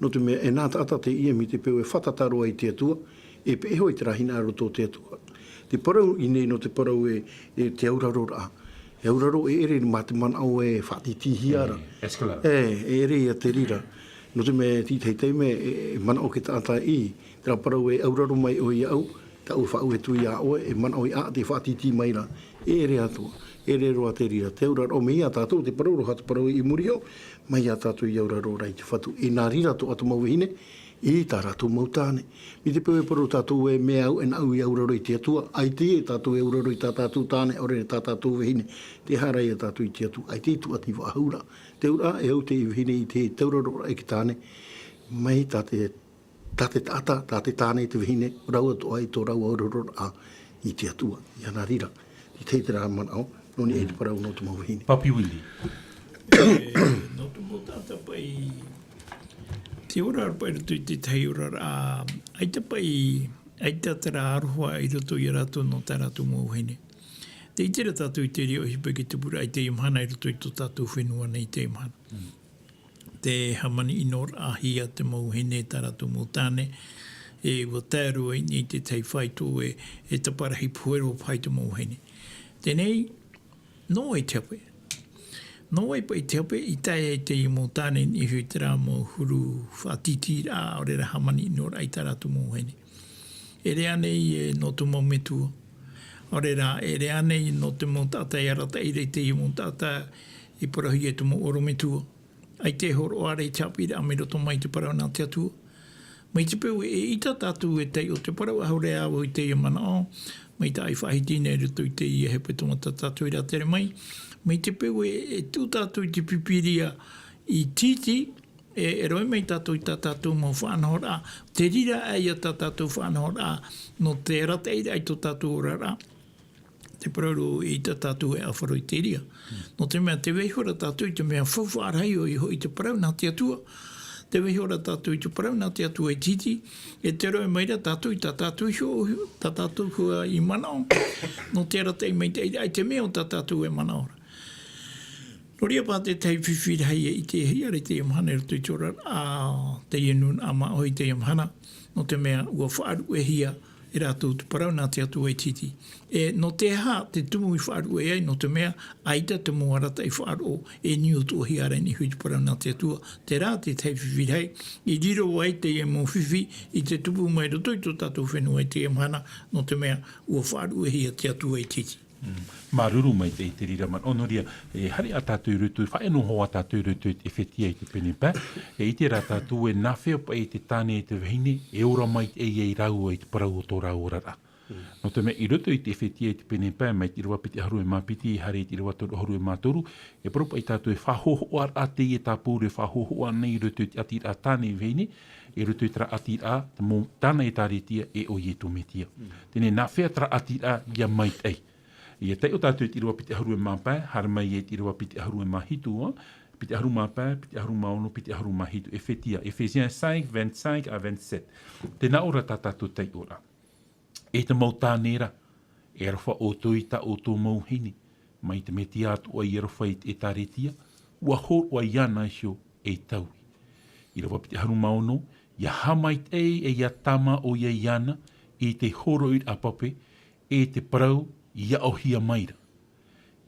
Nō te mea, e nā taʻata teie mai te peu e fātata roa i te Atua, e peʻe hoʻi terā hinaʻaro tō te Atua. Te parau i ʻō nei nō te parau e, e te auraroraʻa. E auraro e ʻere mā te manaʻo e faʻatītīhia ra. E, escalade. E, e ʻere ia te reira. Nō te mea tītahi taime, e, e manaʻo te taʻata i, terā parau e auraro mai ʻoe iāʻu, tāʻu e faʻaue atu iā ʻoe, e manaʻo i ʻā te faʻatītī mai ra. E ʻere atoʻa, e ʻere roa te reira. Te auraro mai iā tātou, te parau roa te parau i muri iho, mai iā tātou i auraro ra i te Fatu. E nā reira tō ʻoutou mau vahine, i tā rātou mau tāne. Mai te peu e parau tātou e mea au, e nāʻu i auraro i te Atua, ʻaita e tātou e auraro i tā tātou tāne, ʻaore rā tā tātou vahine, tē haere ia tātou i te Atua, ʻaita e tūʻati faʻahou ra. Te auraʻa, e au te vahine i te auraroraʻa i te tāne, mai tā te, tā te taʻata, tā te tāne i te vahine, rāua atoʻa i tō rāua auraroraʻa i te Atua. Ia nā reira, i te, terā manaʻo, nō niʻa i te parau nō te mau vahine. Papi Willie. E, nō te mau taʻata paʻi, te oraraʻa paʻi i roto i te tahi oraraʻa, ʻaita paʻi, ʻaita terā aroha i roto ia rātou nō tā rātou mau vahine. Tē ʻite ra tātou i te reira ʻohipa i te tupuraʻa i teie mahana i roto i tō tātou fenua nei i teie mahana. Te hāmani ʻinoraʻahia te mau vahine, tā rātou mau tāne, e ʻua tae roa i niʻa i te tahi faito e, e taparahi pohe roa paha i te mau vahine. Teie nei, nō vai te hape? Nō vai paʻi te hape i tae ai teie mau tāne i niʻa i terā mau huru faʻatītīraʻa, ʻaore rā hāmani ʻinoraʻa i tā rātou mau vahine? E ʻere ānei, e, nō te mau metua? ʻAore rā, e ʻere ānei nō te mau taʻata e arataʻi ra i teie mau taʻata i parauhia e te mau ʻorometua? ʻAita e hōroʻa ra i te haʻapiʻiraʻa mai roto mai te parau nā te Atua. Mai te peu e ʻita tātou e taiʻo te parau ʻaore rā vau i teie manaʻo, mai tā ʻoe i faʻahiti nei i roto i teie hepetoma tā tātou i rātere mai. Mai te peu e, e tuʻu tātou i te Pīpīria i Titi, e, e roaʻa mai tātou i tā tātou mau faʻanahoraʻa, te reira ïa tā tātou faʻanahoraʻa, nō te arataʻiraʻa i tō tātou oraraʻa. Te parau ra, e ʻita tātou e ʻāfaro i te reira. Nō te mea, tē vai iho ra tātou i te mea faufaʻa rahi ʻoia hoʻi te parau nā te Atua. Tē vai iho ra tātou i te parau nā te Atua i Titi. E tē roaʻa mai ra tātou i tā tātou iho, tā tātou hua i manaʻo. Nō te arataʻi mai te, i te mea o tā tātou e manaʻo ra. Nō reira paʻi te tahi fifi rahi e ʻitehia ra i teie mahana i roto i te oraraʻa, teie nūnaʻa māʻohi i teie mahana. Nō te mea, ʻua faʻaruʻehia e rātou te parau nā te Atua i Titi. E, nō te aha te tumu i faʻaruʻe ai, nō te mea, ʻaita te mau arataʻi faʻaroʻo, e niutuʻahia ra i niʻa i te parau nā te Atua, terā te tahi fifi rahi, i riro ai teie mau fifi, i te tupu mai roto i tō tātou fenua i teie mahana, nō te mea, ʻua faʻaruʻehia te Atua i Titi. Mm. Māuruuru maitaʻi i te reira manaʻo, nō reira, e haere ā tātou i roto, faʻaea noa hoʻi tātou i roto i te Efetia i te pene pae, e ʻite rā tātou e nāfea paʻi te tāne e te vahine, e ora maitaʻi ai rāua i te parau o tō rāua oraraʻa. Mm. Nō te mea, i roto i te Efetia i te pene pae, mai te ʻīrava piti ʻahuru e mā piti, haere i te ʻīrava toru ʻahuru e mā toru, e parau paʻi tātou e faʻahōhoʻaraʻa teie tāpura e faʻahōhoʻa nei i roto i te ʻātiraʻa tāne vahine, i roto i terā ʻātiraʻa, te mau tāne ʻĒkālesia e ʻo Iesu Mesia. Mm. Teie nei nāfea terā ʻātiraʻa ʻia maitaʻi. ʻIa taiʻo tātou i te ʻīrava piti ʻahuru e mā pae, haere mai i te ʻīrava piti ʻahuru e mā hitu, ā, Piti ʻahuru mā pae, piti ʻahuru mā ono, piti ʻahuru mā hitu, Ephesia, Ephésiens cinq, vingt-cinq à vingt-sept. Tē nā ʻō ra tā tātou taiʻoraʻa. E te mau tāne ra, e aroha ʻoutou i tā ʻoutou mau vahine, mai te Metia atoʻa i aroha i te ʻĒtārētia, ʻua hōroʻa iāna iho ei taui. ʻĪrava piti ʻahuru mā ono, ʻia haʻamaitaʻi e ʻia tāmā ʻoia iāna i te hōroʻaraʻa pape, e te parau i aʻohia mai ra.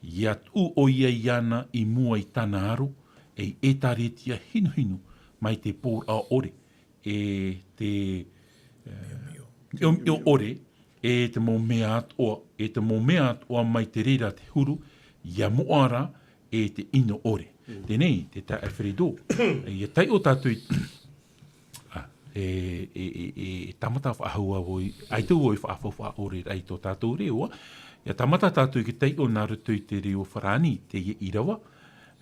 ʻIa tuʻu ʻoia iāna i mua i tāna aro, ei ʻĒtārētia hinuhinu mai te pōraʻa ʻore, e te, e, ʻio, ʻio ʻore, e te mau mea atoʻa, e te mau mea atoʻa mai te reira te huru, ʻia moʻa ra, e te ʻino ʻore. Mm. Teie, te taeaʻe Alfredo, ʻia taiʻo tātou i, a, e, e, e, e tāmata faʻahou vau i, ʻaita vau i faʻahou faʻaʻore ra i tō tātou reo, ʻia tāmata tātou i te taiʻo nā roto i te reo farāni, teie ʻīrava,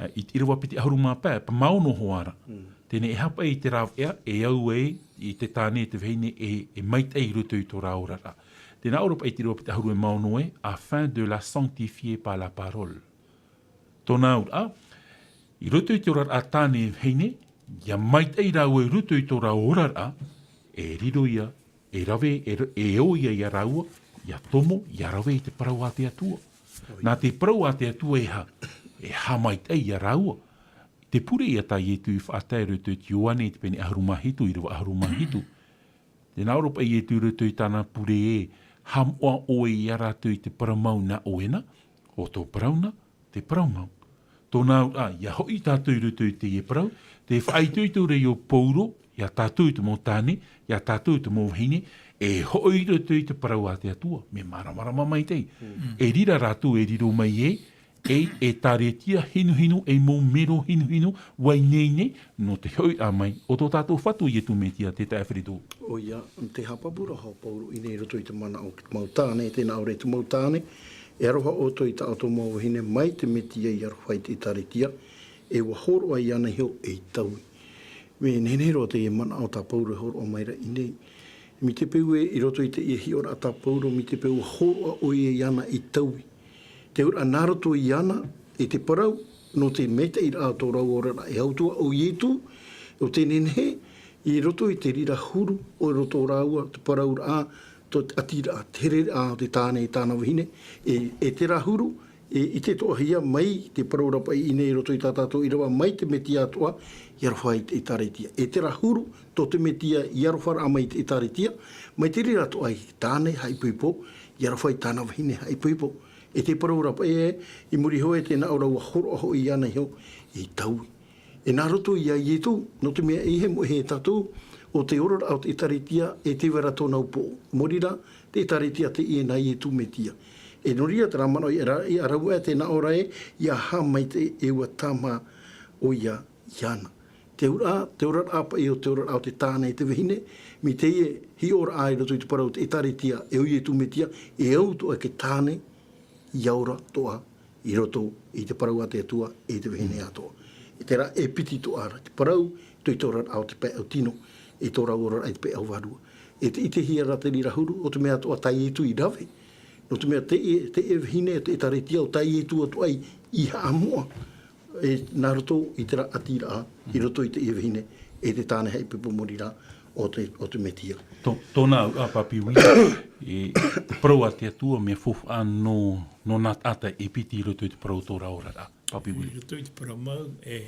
e, i te ʻīrava piti ʻahuru mā pae, pa mā ono hoʻi ra. Mm. Teie e haʻapaʻo i te rāveʻa, e au ai, i te tāne, te vahine, e, e maitaʻi i roto i tō rāua oraraʻa. Tē nā ʻō ra paʻi i te ʻīrava piti ʻahuru mā ono ē, afin de la sanctifier par la parole. Tōna auraʻa, i roto i te oraraʻa tāne vahine, ʻia maitaʻi rāua i roto i tō rāua oraraʻa, e riro ia, e rave, e, e ō ia iā rāua, ʻia tomo, ʻia rave i te parau a te Atua. Nā te parau a te Atua e ha-, e haʻamaitaʻi iā rāua. Te pure ia tā Ietu i faʻatae i roto i te Ioane i te pene ʻahuru mā hitu, ʻīrava ʻahuru mā hitu. Tē nā ʻō ra paʻi Ietu i roto i tāna pure ē, haʻamoʻa ʻoe iā rātou i te parau mau nā ʻoe na, ʻo tō parau na, te parau mau. Tōna auraʻa, ʻia hoʻi tātou i roto i teie parau, tē faʻaitoito ra ʻo Pauro, iā tātou te mau tāne, iā tātou te mau vahine, e hoʻi i roto i te parau a te Atua, mea māramarama maitaʻi. Mm. E riro rātou, e riro mai ē, ei ʻĒtārētia hinuhinu, ei mau mero hinuhinu, ʻua ineine, nō te hoʻiraʻa mai, o tō tātou Fatu Ietu Metia, te taeaʻe Alfredo. ʻOia, te haʻapāpūraʻa a Pauro i ʻō nei i roto i te manaʻo o te mau tāne, tē nā ʻō ra i te mau tāne, e aroha ʻoutou i tā ʻoutou mau vahine mai te Metia i aroha i te ʻĒtārētia, e ʻua hōroʻa iāna iho ei taui. Mea nehenehe roa te manaʻo tā Pauro e hōroʻa mai ra i ʻō nei. Mai te peu ē, i roto i teie hiʻoraʻa tā Pauro, mai te peu ʻua hōroʻa ʻoia iāna ei taui. Te auraʻa nā roto iāna, i te parau, nō te maitaʻiraʻa o tō rāua oraraʻa e au atoʻa ʻo Ietu, ʻo tē nehenehe, i roto i te reira huru, ʻo roto rāua, te parauraʻa, tō te ʻatiraʻa, te hereraʻa o te tāne i tāna vahine, e, e terā huru, e, i te toʻohia mai te parau ra paʻi i ʻō nei i roto i tā tātou ʻīrava mai te Metia atoʻa, i aroha i te ʻĒtārētia. E terā huru, tō te Metia i aroha ra mai te ʻĒtārētia, mai te reira atoʻa i tāne haʻaipoipo, i aroha i tāna vahine haʻaipoipo. E te parau ra paʻi ē, i muri iho ē tē nā ʻō ra ʻua hōroʻa hoʻi iāna iho, ei taui. E nā roto iā Ietu, nō te mea ʻeiaha e moʻe tātou, ʻo te oraraʻa o te ʻĒtārētia, e tē vai ra tōna upoʻo. Mōrī rā, te ʻĒtārētia teie nā Ietu Metia. E nō reira terā manaʻo i ara-, i ʻaravihi ē tē nā ʻō ra ē, ʻia haʻamaitaʻi e ʻua tāmā ʻoia iāna. Te auraʻa, te oraraʻa paʻi ʻo te oraraʻa o te tāne e te vahine, mai teie hiʻoraʻa i roto i te parau o te ʻĒtārētia, e ʻo Ietu Metia, e au atoʻa e tāne, ʻia ora atoʻa i roto i te parau a te Atua e te vahine atoʻa. E terā e piti atoʻa ra te parau, tō te oraraʻa o te pae ʻau tino, e tō rāua oraraʻa i te pae ʻau vārua. E te ʻitehia ra te reira huru, ʻo te mea atoʻa tā Ietu i rave. Nō te mea teie, teie vahine, te ʻĒtārētia ʻo tā Ietu atoʻa i, i haʻamoʻa. E nā roto i terā ʻatiraʻa, i roto i teie vahine, e te tāne haʻaipoipo mōrī rā o te, o te Metia. Tō, tōna auraʻa Papi Willie, e, te parau a te Atua, mea faufaʻa nō, nō nā taʻata e piti i roto i te parau o tō rāua oraraʻa. Papi Willie. I roto i te parau mau, e,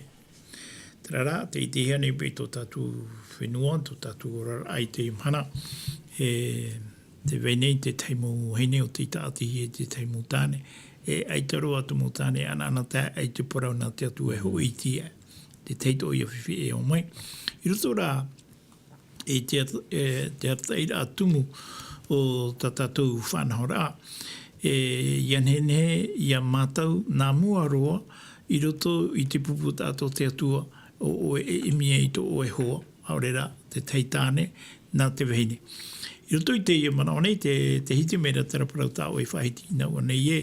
terā rā, tē ʻitehia nei paʻi tō tātou fenua, tō tātou oraraʻa i teie mahana, e, tē vai nei te tahi mau vahine ʻo tei taʻatihia te tahi mau tāne, e, ʻaita roa te mau tāne e ʻanaʻanatae i te parau nā te Atua e hoʻi i te, te tahi atoʻa ia fifi e ō mai. I roto rā, i te at-, e, te arataʻiraʻa tumu o tā tātou faʻanahoraʻa, e, ʻia nehenehe, ʻia mātau nā mua roa i roto i te pupu taʻata o te Atua, ʻo ʻoe e ʻimi ai i tō ʻoe hoa, ʻaore rā, te tahi tāne, nā te vahine. I roto i teie manaʻo nei, te, tē hiti mai ra terā parau tā ʻoe i faʻahiti noa nei ē,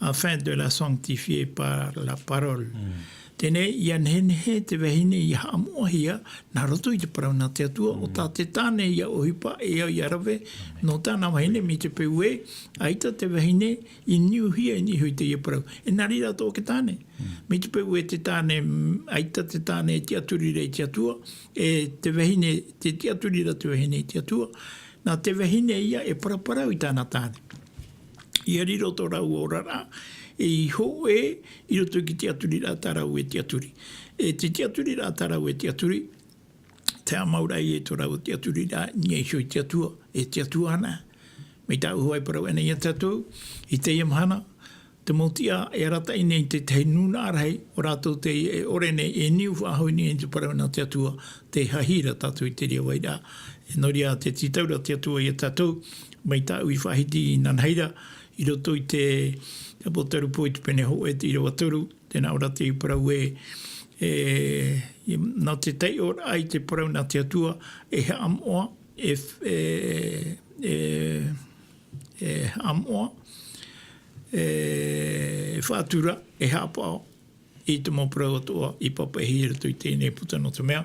afin de la sanctifier par la parole. Mm. Teie nei, ʻia nehenehe te vahine ʻia haʻamoʻahia nā roto i te parau nā te Atua, ʻo tā te tāne ʻia ʻohipa, e au ʻia rave, nō tāna vahine, mai te peu ē, ʻaita te vahine i niuhia i niʻa iho i teie parau. E nā reira atoʻa te tāne. Mai te peu ē te tāne, mm, ʻaita te tāne e tiʻaturi ra i te Atua, e te vahine te tiʻaturi ra te vahine i te Atua, nā te vahine ïa e paraparau i tāna tāne. ʻIa riro tō rāua oraraʻa, e i hōʻē i roto i te tiʻaturiraʻa tā rāua e tiʻaturi. E te tiʻaturiraʻa tā rāua e tiʻaturi, te haʻamau ra ïa tō rāua tiʻaturiraʻa i niʻa iho i te Atua, e te Atua anaʻe. Mai tāʻu hoʻi e parau ana iā tātou, i teie mahana, te mau tiʻa e arataʻi nei i te tahi nūnaʻa rahi, ʻo rātou tei e ʻore nei, e niu faʻahou i niʻa i te parau nā te Atua, tē haʻahi ra tātou i te reira vairaʻa. E nō reira tē tītau ra te Atua iā tātou, mai tāʻu i faʻahiti inanahi ra, i roto i te, te Apotarupo i te pene hōʻē, te ʻīrava toru, tē nā ʻō ra te parau ē, e, nō te taiʻoraʻa i te parau nā te Atua, e haʻamoʻa, e, e, e, e haʻamoʻa, e faʻatura, e haʻapaʻo i te mau parau atoʻa i pāpaʻihia i roto i teie nei puta, nō te mea,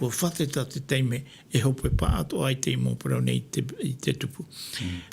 ʻua fātata te taime e hopoiʻa atoʻa ai te mau parau nei i te, i te tupu.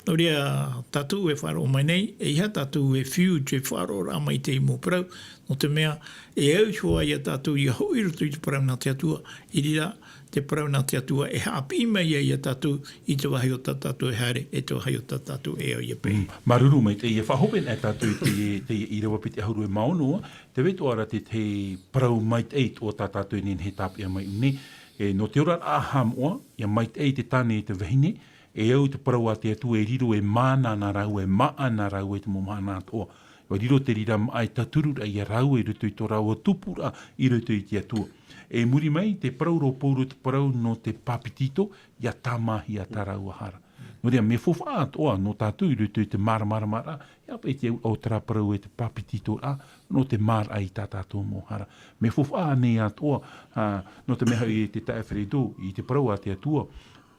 Nō reira, tātou e faʻaroʻo mai nei, ʻeiaha tātou e fiu i te faʻaroʻoraʻa mai i te mau parau, nō te mea, e au iho ā iā tātou ʻia hoʻi i roto i te parau nā te Atua, i reira, te parau nā te Atua e haʻapiʻi mai ai iā tātou i te vāhi o tā tātou e haere, e te vāhi o tā tātou e au ʻia peʻe. Mm. Māuruuru maitaʻi, e faʻahope anaʻe tātou i te, te ʻīrava piti ʻahuru e mā ono, tē vai atoʻa ra te, te parau maitaʻi atoʻa tā tātou e nehenehe e tāpeʻa mai nei, e, nō te oraraʻa haʻamoʻa, ʻia maitaʻi te tāne e te vahine, e au i te parau a te Atua e riro e māʻa nā rāua, e māʻa nā rāua i te mau mahana atoʻa. ʻUa riro te reira māʻa e tauturu ra iā rāua i roto i tō rāua tupuraʻa i roto i te Atua. E muri mai, tē parau ra ʻo Pauro te parau nō te pāpetito, ʻia tāmāhia tā rāua hara. Nō reira, mea faufaʻa atoʻa nō tātou i roto i te māramarama ra, ʻia peʻe te auraʻa o terā parau e te pāpetitoraʻa, nō te māraʻa i tā tātou mau hara. Mea faufaʻa ānei atoʻa, ā, nō te mea hoʻi e te taeaʻe Fredo, i te parau a te Atua,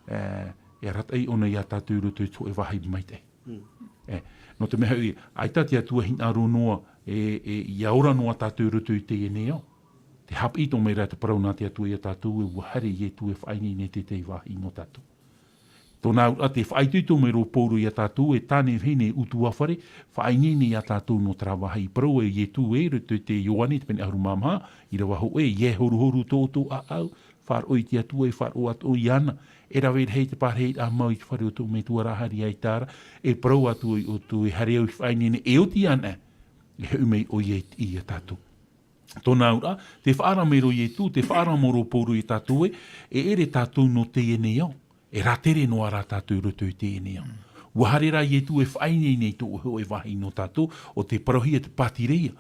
e, e arataʻi ʻōna iā tātou i roto i te hōʻē vāhi maitaʻi. Mm. E, nō te mea hoʻi, ʻaita te Atua hinaʻaro noa, e, e, ʻia ora noa tātou i roto i teie nei ao. Tē haʻapiʻi atoʻa mai ra te parau nā te Atua iā tātou, e ʻua haere Ietu e faʻaineine i te tahi vāhi nō tātou. Tōna auraʻa tē faʻaitoito mai ra ʻo Pauro iā tātou, e tāne vahine utuafare, faʻaineine iā tātou nō terā vāhi. Parau a Ietu ē, i roto i te Ioane, te pene ʻahuru mā maha, ʻīrava hōʻē, ʻeiaha e horuhoru tō ʻoutou ʻāʻau, faʻaroʻo i te Atua, e faʻaroʻo atoʻa iāna. E rave rahi te pārahiraʻa mau i te fare o tō ʻoutou Metua ra, haere ʻaita ra, e parau atu iā ʻoutou, e haere au i faʻaineine, e oti anaʻe, e hoʻi mai ʻoia i, iā tātou. Tōna auraʻa, tē faʻaara mai ra ʻo Ietu, tē faʻaara mai ra ʻo Pauro iā tātou ē, e ʻere tātou nō teie nei ao. E rātere noa rā tātou i roto i teie nei ao. ʻUa haere rā Ietu e faʻaineine i tō ʻoe hōʻē vāhi nō tātou, ʻo tē parauhia te pātireia.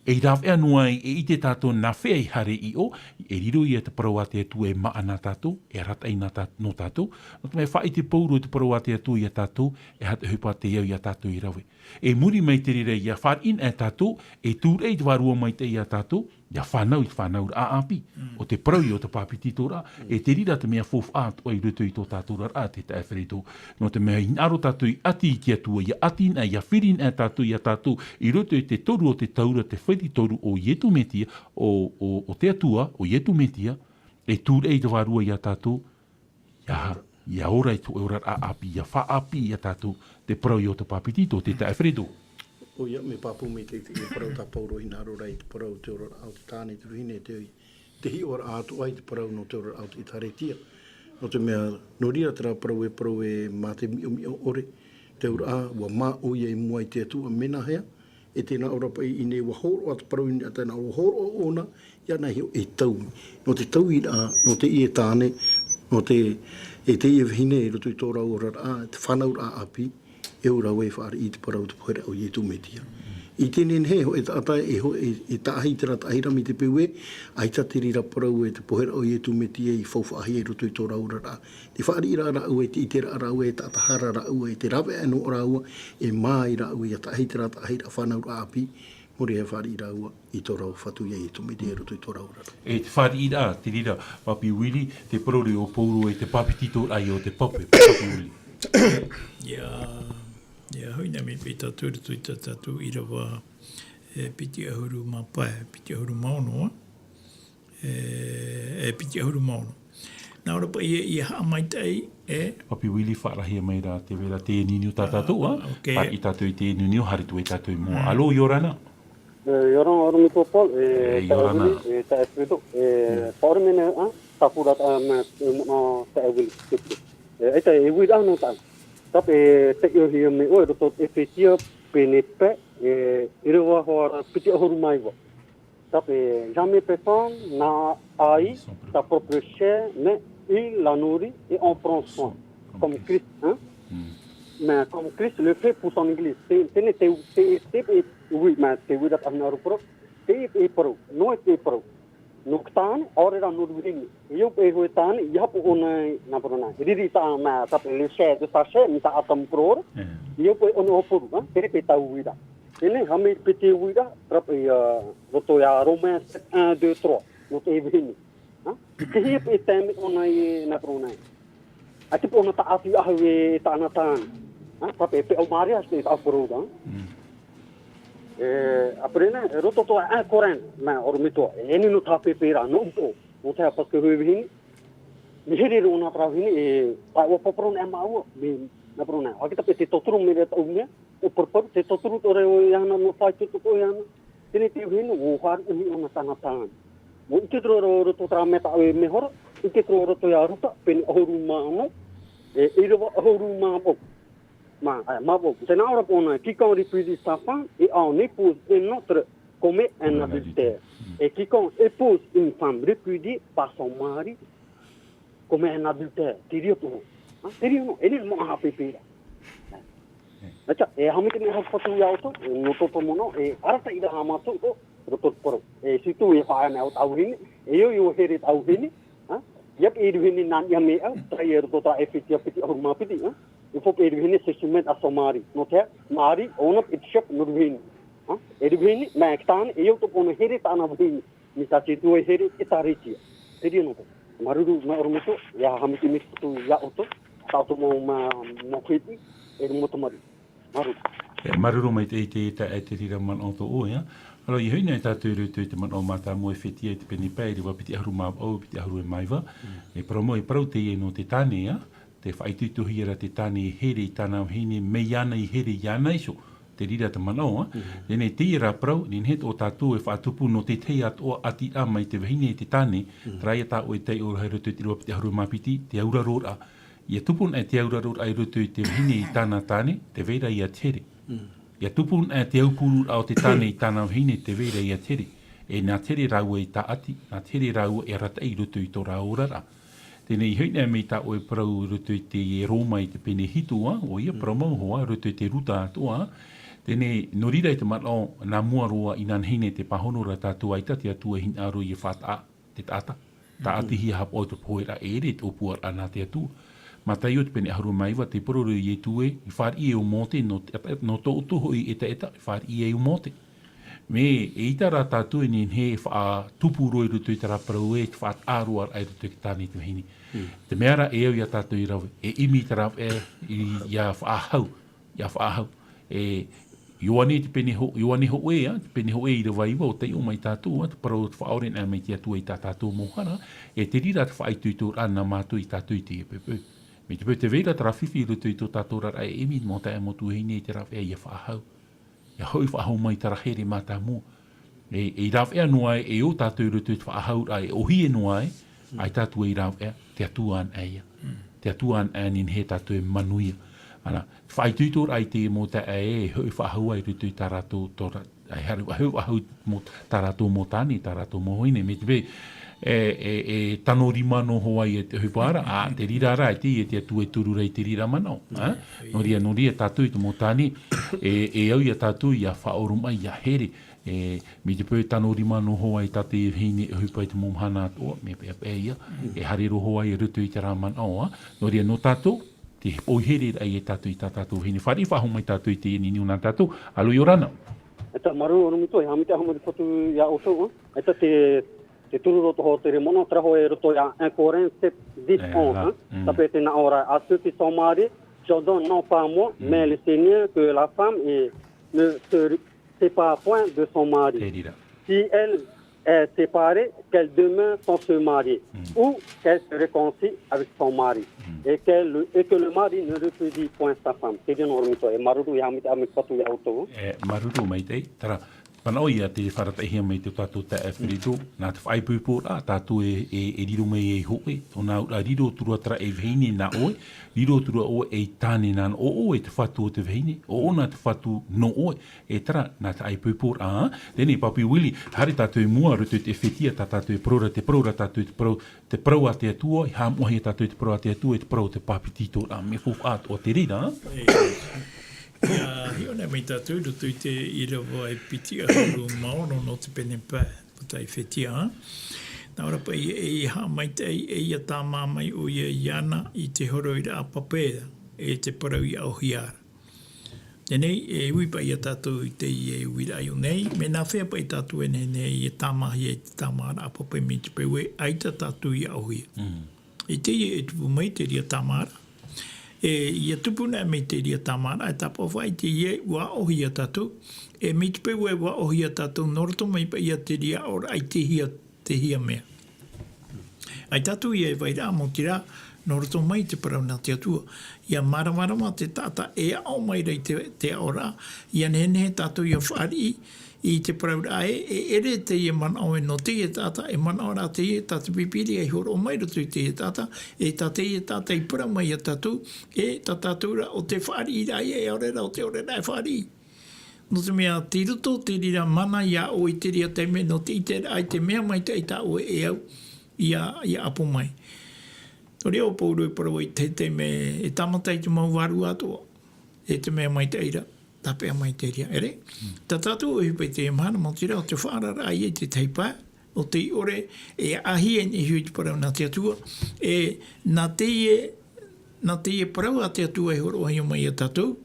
E rāveʻa noa ai, e ʻite tātou nā hea i haere i ʻō, e riro ïa te parau a te Atua e māʻa nā tātou, e arataʻi nā tā-, nō tātou. Nō te mea faʻaʻite Pauro i te parau a te Atua iā tātou, e aha te ʻohipa tei au iā tātou i rave. E muri mai te reira, ʻia fāriʻi anaʻe tātou, e tūraʻi te Vārua Maitaʻi iā tātou, ʻia fānau i te fānauraʻa ʻāpī. Mm. ʻO te parau ïa o te pāpetitoraʻa, mm, e te reira te mea faufaʻa atoʻa i roto i tō tātou oraraʻa, te taeaʻe Fredo. Nō te mea, hinaʻaro tātou i ʻati i te Atua, ʻia ʻati anaʻe, ʻia firi anaʻe tātou, iā tātou, i roto i te toru o te taura, te firi toru o Ietu Metia, ʻo, ʻo, ʻo te Atua, ʻo Ietu Metia, e tūraʻi te Vārua iā tātou, ʻIa, ʻia ora i tō ʻoe oraraʻa ʻāpī, ʻia faʻaʻāpī iā tātou te parau ïa o te pāpetito, te taeaʻe Fredo. ʻOia, mea pāpū maitaʻi te, te parau tā Pauro hinaʻaro ra i te parau o te oraraʻa o te tāne, te vahine, te, te hiʻoraʻa atoʻa i te parau nō te oraraʻa o te ʻĒkālesia. Nō te mea, nō reira terā parau e parau ē mā te miʻomiʻo ʻore, te auraʻa, ʻua mā ʻoia i mua i te Atua, mea nāhea, e tē nā ʻō ra paʻi i ʻō nei, ʻua hōroʻa te parau i ʻō nei, tē nā ʻō ra, hōroʻa ʻōna, ʻia nā hio e taui. Nō te tauiraʻa, nō teie tāne, nō te, e teie vahine i roto i tō rāua oraraʻa, te fānauraʻa ʻāpī, e au rāua e fāriʻi i te parau o te poheraʻa o Ietu Metia. I teie nei, hōʻē taʻata, e hō-, e, e taʻahi terā taʻahiraʻa mai te peu ē, ʻaita te reira parau e te poheraʻa o Ietu Metia i faufaʻahia i roto i tō rāua oraraʻa. Te fāriʻiraʻa rāua, e te ʻiteraʻa rāua, e taʻata hara rāua, e te rāveʻa noa rāua, e mā ai rāua, ʻia taʻahi terā taʻahiraʻa fānauraʻa ʻāpī, mōreʻa e fāriʻi rāua i tō rāua Fatu iā Ietu Metia i roto i tō rāua oraraʻa. E te fāriʻiraʻa, te reira, Papi Willie, te parau ra o Pauro e te pāpetitoraʻa ïa o te pape, Papi Willie. ʻIa, ʻia hoʻi na mai paʻi tātou i roto i tā tātou ʻīrava, e piti ʻahuru mā pae, piti ʻahuru mā ono, e, e piti ʻahuru mā ono. Nā ʻō ra paʻi ia, ia haʻamaitaʻi, e. Papi Willie, faʻarahia mai rā te vai ra te niuniu tā tātou, ā? Ok. Faʻaʻī tātou i te niuniu, haere atu ai tātou i mua. Mm. Alo, ʻia ora na. E, ʻia ora na, ʻorometua Paul, e, e, ʻia ora na. Taʻa Willie, e, taʻa Alfredo, e, mm, faʻaʻore mai nei, ā, tāpura, ā, mā, e, mā, taʻa Willie, te pure. E, ʻaita, e uiraʻa nō tāʻu. Tāpē, e taiʻohia mai ʻoe, i roto i te FETIA, pēnei paʻi, e, ʻīrava hoʻi ra piti ʻahuru mā iva. Tāpē, jamais personne n'a haï sa propre chair, mais il la nourrit et en prend soin. Comme Christ, hein? Mm. Mais comme Christ le fait pour son Église. Te, teie nei te, te, te, te, oui, mais te uiraʻa tāna ʻaroha, te, te parau, nō te parau. Nō te tāne, ʻaore rā nō te vahine. ʻIa au paʻi e tāne, ʻia haʻapaʻo ʻōna, nā parau nā. Riri tā, mā, tāpē, le chair de sa chair, mai tā Adam parau ra. Mm. ʻIa au paʻi ʻōna ʻōpū, hein? Teie paʻi te uiraʻa. Teie nei, haere mai paʻi te uiraʻa, tāpē, ā, roto ia Romains sept, un, deux, trois, nō te vahine. Ha? Tei hea paʻi te taime ʻōna i, nā parau nā. ʻAita paʻi ʻōna tāʻati faʻahou e tāna tāne. Ha? Tāpē, paʻi ʻo Maria, te tāʻu parau ra. Mm. E, ʻāpōsetolo, e roto atoʻa i Corinth, mā, ʻorometua, e, e nui nō tāpepe ra, nō uto, nō te aha, parce que hoʻi vahine, mea here roa ʻōna parau vahine, e, paʻi ʻua parau nei māua, mea, nā parau nā. ʻAita paʻi te tauturu mai ra tāʻu mea, ʻo paraparau, te tauturu atoʻa ra ʻoe iāna, nō fāito atoʻa iāna. Teie nei te vahine, ʻua faʻaruʻe ʻōna tāna tāne. ʻUa ʻite atoʻa ra roto i terā mea tāʻu e mea hora, ʻite atoʻa ra roto ia Ruta, pene ʻahuru mā ono, e, ʻīrava ʻahuru mā vaʻu. Mā, e, mā vaʻu. Tē nā ʻō ra paʻi ʻōna, quiconque répudie sa femme est en épouse un autre commet un adultère. Et quiconque épouse une femme répudiée par son mari commet un adultère. Terā atoʻa. Ha, terā atoʻa. E nehenehe e haʻapepe ra. ʻAita, e haʻamaitaʻi mai ra paʻi ia ʻoutou, e, nō tō ʻoutou manaʻo, e arataʻi ra ā mātou, ʻo, roto i te parau. E, surtout, e faʻaea nei au tāʻu vahine, e ʻo, ʻo here tāʻu vahine, ha? ʻIa paʻi e vahine nā niʻa mai au, tae i roto i terā FETIA piti ʻahuru mā piti, ha? Il faut paʻi e vahine se soumettre à son mari. Nō te aha, mari, ʻōna paʻi te chef nō te vahine. Ha? E vahine, mā te tāne, e au atoʻa paʻi ʻōna here tāna vahine. Mai tā te Atua e here, e tāretia. Terā atoʻa. Māuruuru, māuruuru ʻorometua, ʻia haʻamaitaʻi mai paʻi ia ʻoutou, tā ʻoutou mau, mau, mau fētiʻi, e mau tamariʻi. Māuruuru. E, māuruuru maitaʻi i te, te, te reira manaʻo tō ʻoe, ā. Alo, ʻia hoʻi nei tātou i roto i te manaʻo mātāmua e FETIA i te pene pae, ʻīrava piti ʻahuru mā vaʻu, piti ʻahuru mā iva. Mm. E parau mau, e parau teie nō te tāne, ā. Tē faʻaitoitohia ra te tāne e here i tāna vahine, mai iāna i here iāna iho. Te reira te manaʻo, ā. Mm. Teie nei, teie rā parau, nehenehe atoʻa tātou e faʻatupu nō te tahi atoʻa ʻati rā mai te vahine e te tāne, mm, terā ia tā ʻoe taiʻo ra i roto i te ʻīrava piti ʻahuru mā piti, te auraroraʻa. ʻIa tupu anaʻe te auraroraʻa i roto i te vahine i tāna tāne, tē vai ra ia te here. Mm. ʻIa tupu anaʻe te aupururaʻa o te tāne i tāna vahine, tē vai ra ia te here. E nā te here rāua e tāʻati, nā te here rāua e arataʻi i roto i tō rāua oraraʻa. Teie nei, ʻia hoʻi nei mai tā ʻoe parau i roto i te Roma i te pene hitu, ā, ʻoia, mm, parau mau hoʻi, ā, i roto i te Ruta atoʻa. Teie nei, nō reira i te manaʻo, nā mua roa, inanahi nei te pāhono ra tātou, ʻaita te Atua e hinaʻaro ʻia faʻataʻa te taʻata. Mm. Tāʻatihia haʻapaʻo i te poheraʻa e ʻere, te ʻōpuaraʻa nā te Atua. Mātaio te pene ʻahuru mā iva, tē parau ra Ietu ē, i fāriʻi ʻo Mōte, nō te, nō tō ʻoutou hoʻi ʻetaʻeta, i fāriʻi ai ʻo Mōte. Mea, eʻita rā tātou e nehenehe e faʻatupu roa i roto i terā parau ē, te faʻataʻa roa i roto i te tāne i te vahine. Mm. Te mea rā e au ia tātou e rave, e ʻimi te rāveʻa, i, ʻia faʻahou, ʻia faʻahou. E, Ioane te pene hō-, Ioane hōʻē, ā, te pene hōʻē ʻīrava iva, ʻua taiʻo mai tātou, ā, te parau faʻaʻore anaʻe mai te Atua i tā tātou mau hara, e te reira te faʻaitoitoraʻa nā mātou ia tātou i teie poʻipoʻi. Mai te peu tē vai ra terā fifi i roto i tō tātou oraraʻa e ʻimi, mau taeaʻe, mau tuahine, i te rāveʻa ʻia faʻahou. ʻIa hoʻi faʻahou mai terā here mātāmua. E, e rāveʻa noa ē, e ʻo tātou i roto i te faʻahouraʻa, e ʻōhie noa ē, ʻaita atu ai rāveʻa, te Atua anaʻe ia. Mm. Te Atua anaʻe e nehenehe tātou e manuia. Ana, faʻaitoitoraʻa i te mau taeaʻe e hoʻi faʻahou i roto i tā rātou, tō rā-, e haere faʻahou, faʻahou mau, tā rātou mau tāne, tā rātou mau vahine, mai te peu, e, e, e tano rima noa hoʻi ia te ʻohipa ra, ā, te reira rā, e te, e te Atua e turu ra i te reira manaʻo, ā? Mm. Nō reira, nō reira tātou i te mau tāne, e, e au ia tātou ʻia faʻaoromaʻi, ʻia here, e, mai te peu e tano rima noa hoʻi tā te vahine e ʻohipa i te mau mahana atoʻa, mea peʻapeʻa ia, mm, e haere roa hoʻi i roto i terā manaʻo, ā? Nō reira, nō tātou, te poʻihereraʻa ia tātou i tā tātou vahine. Fāriʻi faʻahou mai tātou i teie niuniu nā tātou. Alo, ʻia ora na. ʻAita, māuruuru ʻorometua, e haʻamaitaʻi faʻahou mai tātou ia ʻoutou, ā? ʻAita te, te turu roto hoʻi te reira manaʻo, terā hoʻi e roto ia un Corinthiens sept, dix, onze, ā? Mm. Tāpē tē nā ʻō ra, à ceux qui sont mariés, j'ordonne non pas moi, mm, mais le Seigneur, que la femme est, ne se sépare point de son mari. Si elle est séparée, qu'elle demeure sans se marier ou qu'elle se réconcilie avec son mari et, qu'elle- et que le mari ne répudie point sa femme. Te riro nō roto e māuruuru e haʻamaitaʻi mai te Fatu iā ʻoutou. E māuruuru maitaʻi, terā. Manaʻo ia te faʻataʻahia mai te tātou taeaʻe Frederick, nā te faʻaipoiporaʻa tātou e, e, e riro mai ei hōʻē, tōna auraʻa riro atu ra terā ei vahine nā ʻoe, riro atu ra ʻoe ei tāne nā ʻoe, e te Fatu o te vahine, ʻo ʻōna te Fatu nō ʻoe, e terā, nā te faʻaipoiporaʻa, teie nei Papi Willie, haere tātou i mua, roto i te ʻEfetia, tā tātou e parau ra, te parau ra, tātou te parau, te parau a te Atua, e haʻamoʻahia tātou i te parau a te Atua, e te parau o te papetitoraʻa, mea faufaʻa atoʻa te reira. E, ia hiʻo nei mai tātou, roto i te ʻīrava e piti ʻahuru mā ono nō te pene pae, o te ʻEfetia, ā. Nā ʻō ra paʻi, e ia haʻamaitaʻi, e ia tāmā mai ʻoia iāna i te horoʻaraʻa pape ra, e te parau i aʻohia ra. Teie nei, e ui paʻi ia tātou i teie uiraʻa i ʻō nei, mea nāfea paʻi tātou e nehenehe e tāmāhia i te tāmāraʻa pape mai te peu ē, ʻaita tātou i aʻohia. Mm. I teie e tupu mai te reira tāmāraʻa. E, ia tupu nei mai te reira tāmāraʻa, e tāpaʻo faʻaʻite ia ʻua aʻohia tātou, e mai te peu ē ʻua aʻohia tātou, nō roto mai paʻi ia te reira aʻoraʻa i te hia, te hia mea. ʻAita atu ia e vai ra, mau terā, nō roto mai te parau nā te Atua. Ia māramarama te taʻata e aʻo mai ra i te, te aʻoraʻa, ia nehenehe tātou ia fāriʻi i te parauraʻa ē, e ʻere teie manaʻo ē nō teie taʻata, e manaʻo rā teie tā te Pīpīria i hōroʻa mai roto i teie taʻata, e tā teie taʻata i parau mai ia tātou, e tā tātou rā ʻo te fāriʻiraʻa ia, e ʻaore rā ʻo te ʻore rā e fāriʻi. Nō te mea, tei roto te reira mana iā ʻoe i te reira taime, nō te ʻiteraʻa i te mea maitaʻi tā ʻoe e au, ia, ia ʻapo mai. Nō reira ʻo Pauro e parau i te taime, e tāmata i te mau vārua atoʻa, e te mea maitaʻi ra, tāpeʻa mai te reira, ʻere? Mm. Tā tātou e ʻohipa i teie mahana, mau terā ʻo te faʻaararaʻa ia i te tahi pae, ʻo tei ʻore, e ʻaʻahia i niʻa iho i te parau nā te Atua, e nā teie, nā teie parau a te Atua e hōroʻahia mai ia tātou,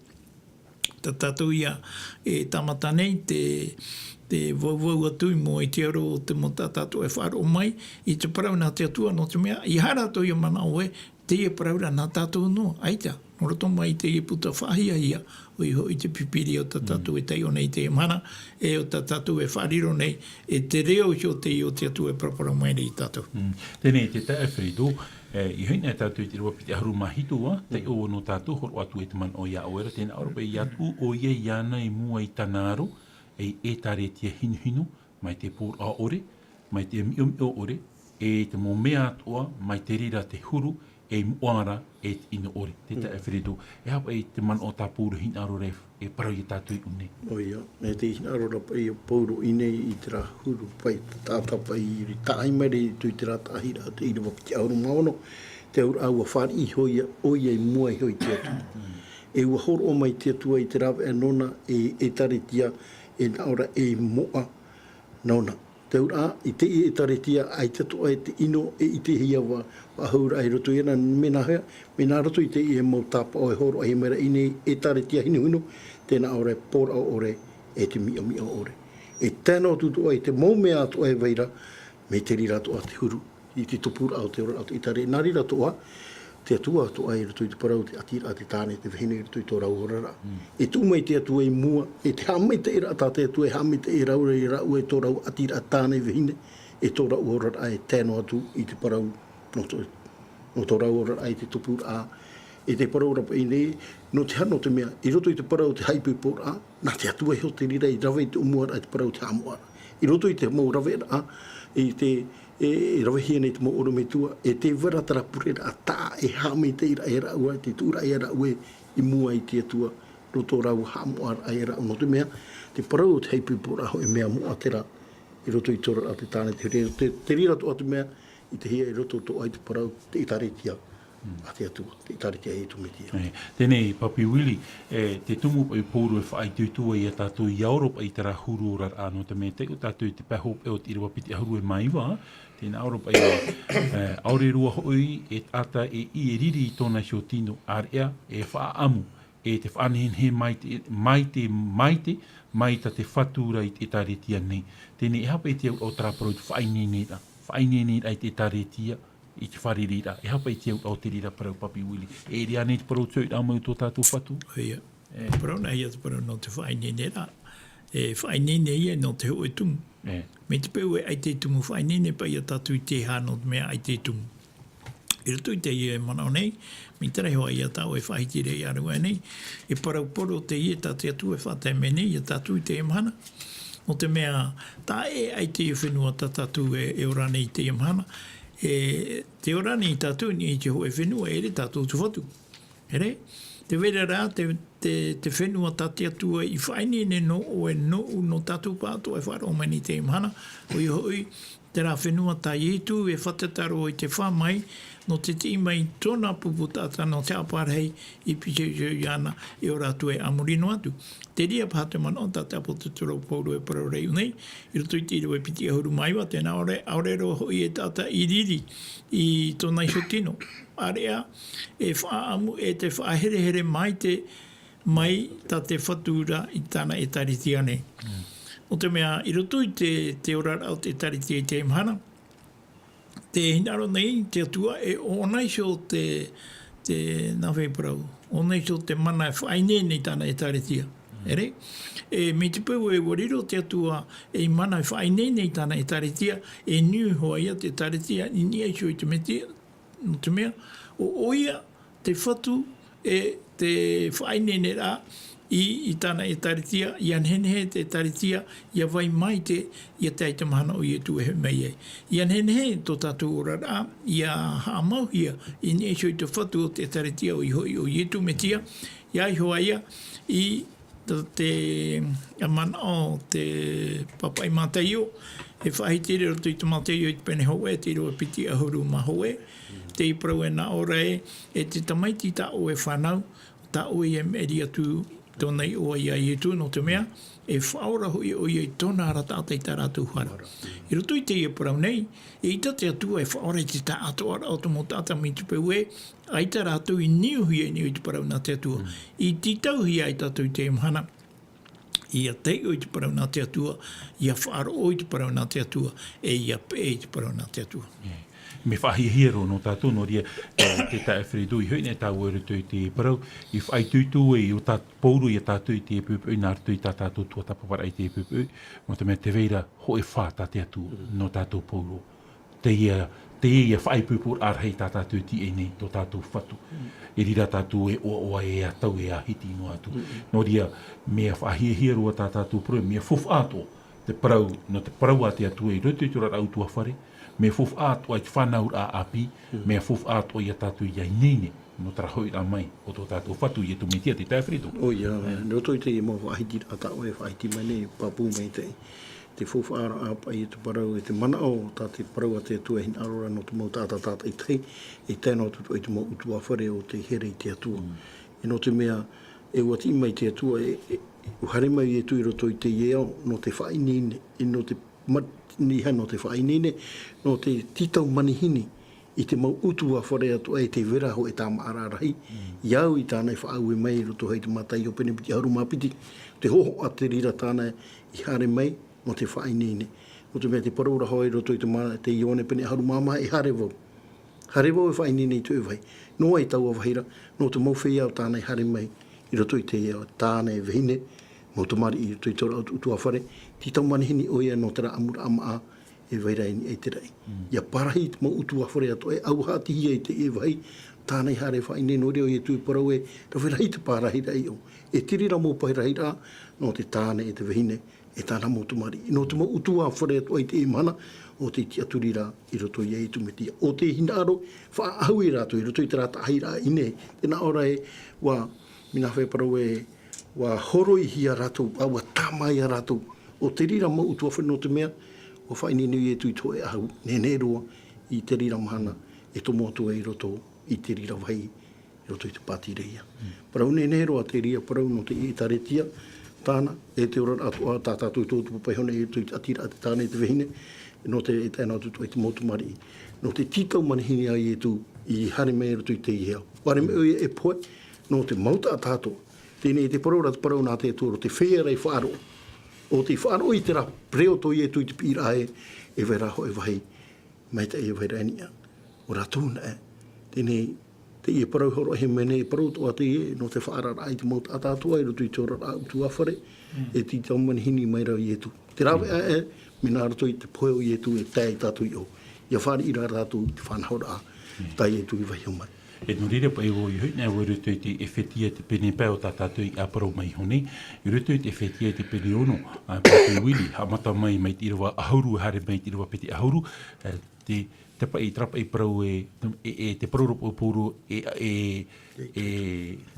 tā tātou ia e tāmata nei te, te vauvau atu i mua i te aro o te mau taʻata atoʻa e faʻaroʻo mai i te parau nā te Atua, nō te mea, ʻeiaha rātou ia manaʻo ē, teie parau ra nā tātou noa, ʻaita, nō roto mai i teie puta faʻahiahia, ʻoia hoʻi te Pīpīria o tā tātou e taiʻo nei i teie mahana, e ʻo tā tātou e faʻariro nei, e te reo iho teie o te Atua e paraparau mai nei ia tātou. Mm. Teie nei te taeaʻe Frederick, e, i hoʻi nei tātou i te ʻīrava piti ʻahuru mā hitu, ā, taiʻo nō tātou, hōroʻa atu e te manaʻo iā ʻoe ra, tē nā ʻō ra paʻi, ia tuʻu ʻoia iāna i mua i tāna aro, ei ʻĒtārētia hinuhinu, mai te pōraʻa ʻore, mai te miʻomiʻo ʻore, e te mau mea atoʻa, mai te reira te huru, ei moʻa ra, e te ʻino ʻore. Te taeaʻe Frederick, e aha paʻi te manaʻo tā Pauro e hinaʻaro ra e parau ia tātou i ʻō nei? ʻOia, e tē hinaʻaro ra paʻi ia Pauro i ʻō nei i terā huru paʻi, taʻata paʻi i tāʻahi mai ra i roto i terā taʻahiraʻa, te ʻīrava piti ʻahuru mā ono, te auraʻa ʻua fāriʻi iho ia, ʻoia i mua iho i te Atua. Mm. E ʻua hōroʻa mai te Atua i te rāveʻa nōna, ei ʻĒtārētia, e nā ʻō ra ei moʻa nōna. Te auraʻa, i teie ʻĒtārētia, ʻaita atoʻa e te ʻino e ʻitehia, faʻahouraʻa i roto iāna, mea nāhea, mea nā roto i teie mau tāpaʻo e hōroʻahia mai ra i ʻō nei, ʻĒtārētia hinuhinu, tē nā ʻō ra e pōraʻa ʻore, e te miʻomiʻo ʻore. E tae noa atu atoʻa i te mau mea atoʻa e vai ra, mai te reira atoʻa te huru, i te tupuraʻa o te oraraʻa o te ʻĒtārētia, nā reira atoʻa, te Atua atoʻa i roto i te parau, te ʻatiraʻa, te tāne, te vahine i roto i tō rāua oraraʻa. Mm. E tuʻu mai te Atua i mua, e te haʻamaitaʻiraʻa tā te Atua e haʻamaitaʻi ra rāua i rāua i tō rāua ʻatiraʻa, tāne, vahine, e tō rāua oraraʻa e tae noa atu i te parau nō tō, nō tō rāua oraraʻa i te tupuraʻa. E te parau ra paʻi nei, nō te aha, nō te mea, i roto i te parau o te haʻaipoiporaʻa, nā te Atua iho te reira i rave i te ʻōmuaraʻa, i te parau o te haʻamoʻaraʻa. I roto i te mau raveraʻa, i te, e, e ravehia nei te mau ʻorometua, e tē vai ra terā pureraʻa taʻa e haʻamaitaʻi ra e rāua, te tuʻuraʻa ia rāua i mua i te Atua, roto rāua haʻamoʻaraʻa e rāua, nō te mea, te parau o te haʻaipoiporaʻa hoʻi mea moʻa terā, i roto i te oraraʻa o te tāne, te, te, te reira atoʻa te mea, i te hia i roto atoʻa i te parau, te ʻĒtārētia a te Atua, te ʻĒtārētia a Iesu Mesia. E, teie nei, Papi Willie, e, te tumu paʻi Pauro e faʻaitoito ai ia tātou, ʻia ora paʻi terā huru oraraʻa, nō te mea taiʻo tātou i te pae hopeʻa o te ʻīrava piti ʻahuru e mā iva, tē nā ʻō ra paʻi, e, ʻaore roa hoʻi e taʻata e ʻī e riri i tōna iho tino, ʻāreʻa, e faʻaʻamu, e te faʻanehenehe maite, maite, maite, mai tā te Fatu ra i te ʻĒtārētia nei. Teie nei, e aha paʻi te auraʻa o terā parau, te faʻaineineraʻa, faʻaineineraʻa i te ʻĒtārētia, i te fārereiraʻa, e aha paʻi te auraʻa o te reira parau, Papi Willie? E ʻere ānei te parau o te ʻoiraʻa mai o tō tātou Fatu? ʻOia. E. Parau nā ia te parau nō te faʻaineineraʻa. E faʻaineine ia nō te hōʻē tumu. Mai te peu e ʻaita e tumu faʻaineine paʻi iā tātou i te hā nō te mea ʻaita e tumu. I roto i teie manaʻo nei, mai te rahi hoʻi iā tāʻu e faʻahiti ra i ʻaruʻa nei, e parau poro teie tā te Atua e faʻatae mai nei iā tātou i teie mahana. Nō te mea, tā ʻē ʻaita ia fenua tā tātou e, e ora nei i teie mahana, e, te ora nei tātou i te hōʻē fenua, e ʻere tātou te fatu. ʻEre, te vera rā, te, te, te fenua tā te Atua i faʻaineine nō ʻoe, nōʻu, nō tātou pāʻatoʻa e faʻaroʻo mai nei i teie mahana, ʻoia hoʻi, terā fenua tā Ietu e fātata roa i te fā mai, nō te tiʻi mai tōna pupu taʻata nō te ʻāparahi i pīhaʻi iāna e ora atu e a muri noa atu. Te reira paha te manaʻo tā te ʻāpōsetolo Paulo e parau ra i ʻō nei, i roto i te ʻīrava piti ʻahuru mā iva, tē nā ʻō ra, ʻaore roa hoʻi e taʻata i riri i tōna iho tino. ʻĀreʻa, e faʻaʻamu, e te faʻaherehere maite mai tā te Fatu ra i tāna ʻĒtārētia nei. Nō te mea, i roto i te, te oraraʻa o te ʻĒtārētia i teie mahana, tē hinaʻaro nei te Atua e ʻōna iho te, te, nā hea e parau, ʻōna iho te mana e faʻaineine i tāna ʻĒtārētia. ʻEre, e, mai te peu ē ʻua riro te Atua ei mana e faʻaineine i tāna ʻĒtārētia, e niu hoʻi ia te ʻĒtārētia i niʻa iho i te Mesia, nō te mea, ʻo, ʻoia te Fatu e te faʻaineineraʻa i, i tāna ʻĒtārētia, ʻia nehenehe te ʻĒtārētia, ʻia vai maite, ʻia tae i te mahana ʻo Ietu e hoʻi mai ai. ʻIa nehenehe tō tātou oraraʻa, ʻia haʻamauhia i niʻa iho i te Fatu o te ʻĒtārētia ʻoia hoʻi ʻo Ietu Mesia, ʻia iho ā ia i tā te, ā, manaʻo te pāpaʻi Mataio, e faʻahiti ra i roto i te Mataio i te pene hōʻē, te ʻīrava piti ʻahuru mā hōʻē, tē parau e nā ʻō ra ē, e te tamaiti tā ʻoe fānau, tā ʻoe e maʻiri atu tōna iʻoa iā Ietu, nō te mea, e faʻaora hoʻi ʻoia i tōna ra taʻata i tā rātou hara. I roto i teie parau nei, eʻita te Atua e faʻaora i te taʻatoʻaraʻa o te mau taʻata mai te peu ē, ʻaita rātou i niuhia i niʻa i te parau nā te Atua. I tītauhia ai tātou i teie mahana, ʻia taiʻo i te parau nā te Atua, ʻia faʻaroʻo i te parau nā te Atua, e ʻia peʻe i te parau nā te Atua. Mea faʻahiahia roa nō tātou, nō reira, e, te taeaʻe Fredo, i hoʻi nei tāua i roto i te parau, i faʻaitoito ai ʻo tā Paulo ia tātou i te puʻepuʻe nā roto i tā tātou tuatāpaparaʻa i te puʻepuʻe, nō te mea tē vai ra hōʻē fā tā te Atua, nō tātou Paulo. Teie, teie faʻaipoiporaʻa rahi tā tātou e tīaʻi nei, tō tātou Fatu. E reira tātou e ʻoaʻoa, e ʻatau, e ʻāhiti noa atu. Nō reira, mea faʻahiahia roa tā tātou parau, mea faufaʻa atoʻa te parau, nō te parau a te Atua i roto i te oraraʻa ʻutuāfare, mea faufaʻa atoʻa i te fānauraʻa ʻāpī, mea faufaʻa atoʻa ia tātou ʻia ineine nō te rāveʻa mai o tō tātou Fatu Ietu Mesia, te taeaʻe Fredo. ʻOia, i roto i te mau faʻahitiraʻa tā ʻoe e faʻahiti mai nei, pāpū maitaʻi. Te faufaʻaraʻa paʻi i te parau, e te manaʻo tā te parau a te Atua e hinaʻaro ra nō te mau taʻata tātaʻitahi, e tae noa atu i te mau ʻutuāfare o tē here i te Atua. E nō te mea, e ʻua tiʻi mai te Atua, e, e, ʻua haere mai Ietu i roto i teie ao, nō te faʻaineine, e nō te ma-, niʻa nō te faʻaineine, nō te tītau manihini i te mau ʻutuāfare atoʻa e tē vai ra hōʻē tāmāʻaraʻa rahi, ʻia au i tāna e faʻaue mai i roto i te Mataio pene piti ʻahuru mā piti, te hōhoʻa te reira tāna i haere mai, nō te faʻaineine. Nō te mea te parau ra hoʻi i roto i te ma-, te Ioane pene ʻahuru mā maha, e haere vau. Haere vau e faʻaineine i te hōʻē vāhi. Nō vai taua vāhi ra, nō te mau feiā o tāna i haere mai i roto i te, tāna e vahine, mau tamariʻi i roto i te oraraʻa ʻutuāfare, tītau manihini ʻoia nō terā ʻamuraʻa māʻa e vai ra i niʻa i te raʻi. ʻIa parahi te mau ʻutuāfare atoʻa, e ʻauhaʻatihia i te hōʻē vāhi, tāna i haere e faʻaineine, nō reira ʻo Ietu e parau ē, rave rahi te pārahiraʻa i ʻō. E te reira mau pārahiraʻa, nō te tāne e te vahine, e tāna mau tamariʻi. Nō te mau ʻutuāfare atoʻa i teie mahana, ʻo tē tiʻaturi ra i roto iā Ietu Mesia. ʻO tē hinaʻaro, faʻaʻahu ia rātou i roto i terā taʻahiraʻa ʻino, tē nā ʻō ra ē, ʻua, mea nā hea e parau ē, ʻua horoihia rātou, ʻa, ʻua tāmā ia rātou. ʻO te reira mau ʻutuāfare nō te mea, ʻua faʻaineine Ietu i te hōʻē ʻahu, nehenehe roa, i te reira mahana, e tomo atu ai i roto, i te reira vāhi, i roto i te pātireia. Parau nehenehe roa te reira parau nō te ʻĒtārētia, tāna, e te oraraʻa atoʻa, tā tātou tō tupu paʻi hoʻi i roto i te ʻātiraʻa te tāne e te vahine, nō te, e tae noa atu i te mau tamariʻi. Nō te tītau manihini a Ietu i haere mai i roto i teie ao. ʻUa haere mai ʻoia e pohe, nō te mau taʻata atoʻa. Teie nei te parau ra, te parau nā te Atua, ʻo te feiā ra i faʻaroʻo. ʻO tē faʻaroʻo i terā pereoʻo tō Ietu i te piʻiraʻa ē, e vai ra hōʻē vāhi maitaʻi e vai ra i niʻa. ʻO rātou nā ē. Teie nei, E parau horoʻa mai nei, e parau atoʻa teie, nō te faʻaararaʻa i te mau taʻata atoʻa i roto i te oraraʻa ʻutuāfare, e tei te manihini mai ra Ietu. Te rāveʻa ē, mea nā roto i te pohe o Ietu e tae ai tātou i ʻō. ʻIa fāriʻi ra rātou i te faʻanahoraʻa, tā Ietu i vaiiho mai. E nō reira paʻi vau i hoʻi nei vau i roto i te Efetia te pene pae o tā tātou i ʻāparau mai iho nei, i roto i te Efetia te pene ono, ā, Pāpū Uili, haʻamata mai, mai te ʻīrava ʻahuru, haere mai te ʻīrava piti ʻahuru, ā, te, te paʻi, terā paʻi parau e, e, e, te parau rō paʻi o Pauro, e, e, e,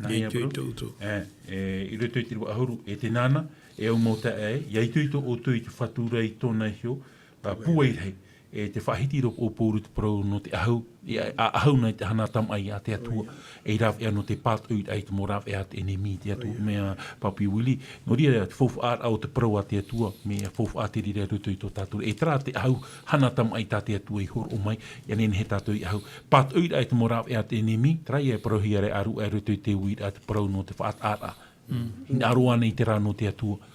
nā ia parau? Ā, e, i roto i te ʻīrava ʻahuru, e teie nei, e au mau taeaʻe, ʻia itoito ʻoutou i te Fatu ra i tōna iho, ā, pūai rahi. E te faʻahiti rō paʻi o Pauro te parau nō te ʻahu, e, ʻa, ʻahu nei te hana tamaʻi a te Atua, e rāveʻa nō te pātoʻiraʻa i te mau rāveʻa a te ʻenemi, te Atua, mea Pāpū Uili. Nō reira, te faufaʻaraʻa o te parau a te Atua, mea faufaʻa te reira i roto i tō tātou. E terā te ʻahu, hana tamaʻi tā te Atua i hōroʻa mai, ʻia nehenehe tātou e ʻahu. Pātoʻiraʻa i te mau rāveʻa a te ʻenemi, terā ia e parauhia ra e ʻāruʻa i roto i te uiraʻa te parau nō te faʻataʻaraʻa. Hinaʻaro ānei terā nō te Atua?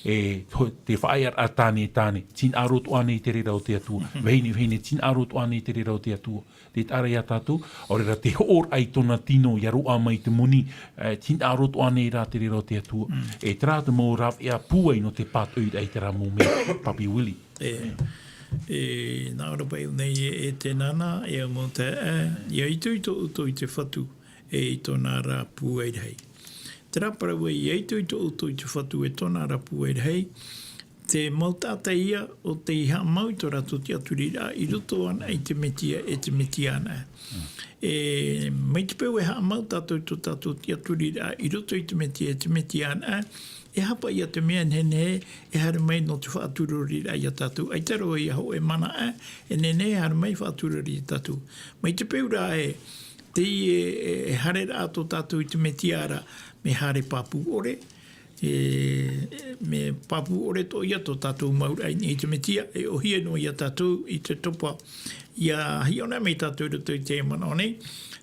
E, ho-, te faʻaearaʻa tāne, tāne. Tē hinaʻaro atoʻa ānei i te reira o te Atua? Vahine, vahine, tē hinaʻaro atoʻa ānei i te reira o te Atua? Te taʻa ra ia tātou, ʻaore rā te hoʻoraʻa i tōna tino, ʻia roaʻa mai te moni, e, tē hinaʻaro atoʻa ānei rā te reira o te Atua? E terā te mau rāveʻa pūai nō te pātoʻiraʻa i terā mau mea, Pāpū Uili. E, e, nā ʻō ra paʻi nei e, e teie nei, e au mau taeaʻe, ʻia itoito ʻoutou i te Fatu, e i tōna ra pūai rahi. Terā parau ē, ʻia itoito ʻoutou i te Fatu e tōna ra pūai rahi, te mau taʻata ia ʻo tei haʻamau i tō rātou tiʻaturiraʻa i roto anaʻe i te Mesia, e te Mesia anaʻe. E, mai te peu e haʻamau tātou i tō tātou tiʻaturiraʻa i roto i te Mesia, e te Mesia anaʻe, e aha paʻi ia te mea e nehenehe e haere mai nō te faʻaturoriraʻa ia tātou? ʻAita roa ia hōʻē mana ē, e nehenehe e haere mai faʻaturori ia tātou. Mai te peu rā ē, teie e, e, e haereraʻa tō tātou i te Mesia ra, mea haere pāpū ʻore, e, mea pāpū ʻore atoʻa ia tō tātou mauraʻa i niʻa i te Mesia, e ʻōhie noa ia tātou i te topa, ʻia hiʻo noa mai tātou i roto i teie manaʻo nei,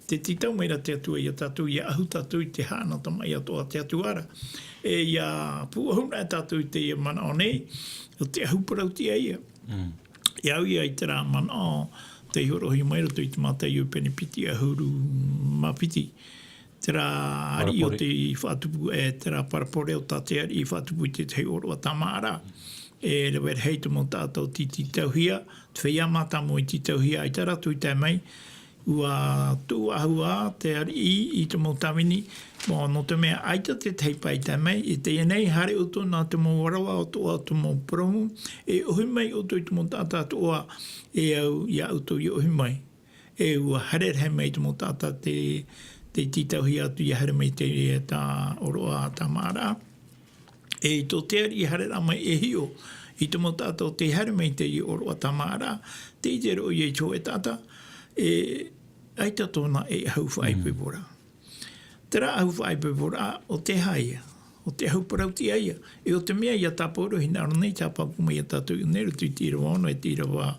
tē tītau mai ra te Atua ia tātou, ʻia ʻahu tātou i te haʻa tamaʻi atoʻa a te Atua ra. E ʻia pūʻohu noa tātou i teie manaʻo nei, ʻo te ʻahu parauʻtiʻa ia. E au ia i terā manaʻo, tei hōroʻahia mai roto i te Mātaio pene piti ʻahuru mā piti. Terā ariʻi ʻo tei faʻatupu, e terā parabole ʻo tā te ariʻi i faʻatupu i te tahi ʻōroʻa tāmāʻaraʻa. E rave rahi te mau taʻata ʻo tei tītauhia, te feiā mātāmua i tītauhia, ʻaita rātou i tae mai, ʻua tuʻu ʻahu ā te ariʻi i te mau tāvini, mā, nō te mea ʻaita te tahi pae i tae mai, i teie nei, haere ʻoutou nā te mau ʻāvaʻe atoʻa o te mau purūmu, e ʻohi mai ʻoutou i te mau taʻata atoʻa, e au, ia ʻoutou ʻia ʻohi mai. E ʻua haere rahi mai te mau taʻata tei, tei tītauhia atu ʻia haere mai i te, tā ʻōroʻa tāmāʻaraʻa. E i tō te ariʻi haereraʻa mai e hiʻo i te mau taʻata ʻo tei haere mai i te ʻōroʻa tāmāʻaraʻa, tē ʻite ra ʻoia i te hōʻē taʻata, e, ʻaita tōna e ʻahu faʻaipoiporaʻa. Terā ʻahu faʻaipoiporaʻa, ʻo te aha ia? ʻO te ʻahu parauʻtiʻa ia. E ʻo te mea ia tā Pauro e hinaʻaro nei, tāpaʻo mai ia tātou i ʻō nei, roto i te ʻīrava ono, e te ʻīrava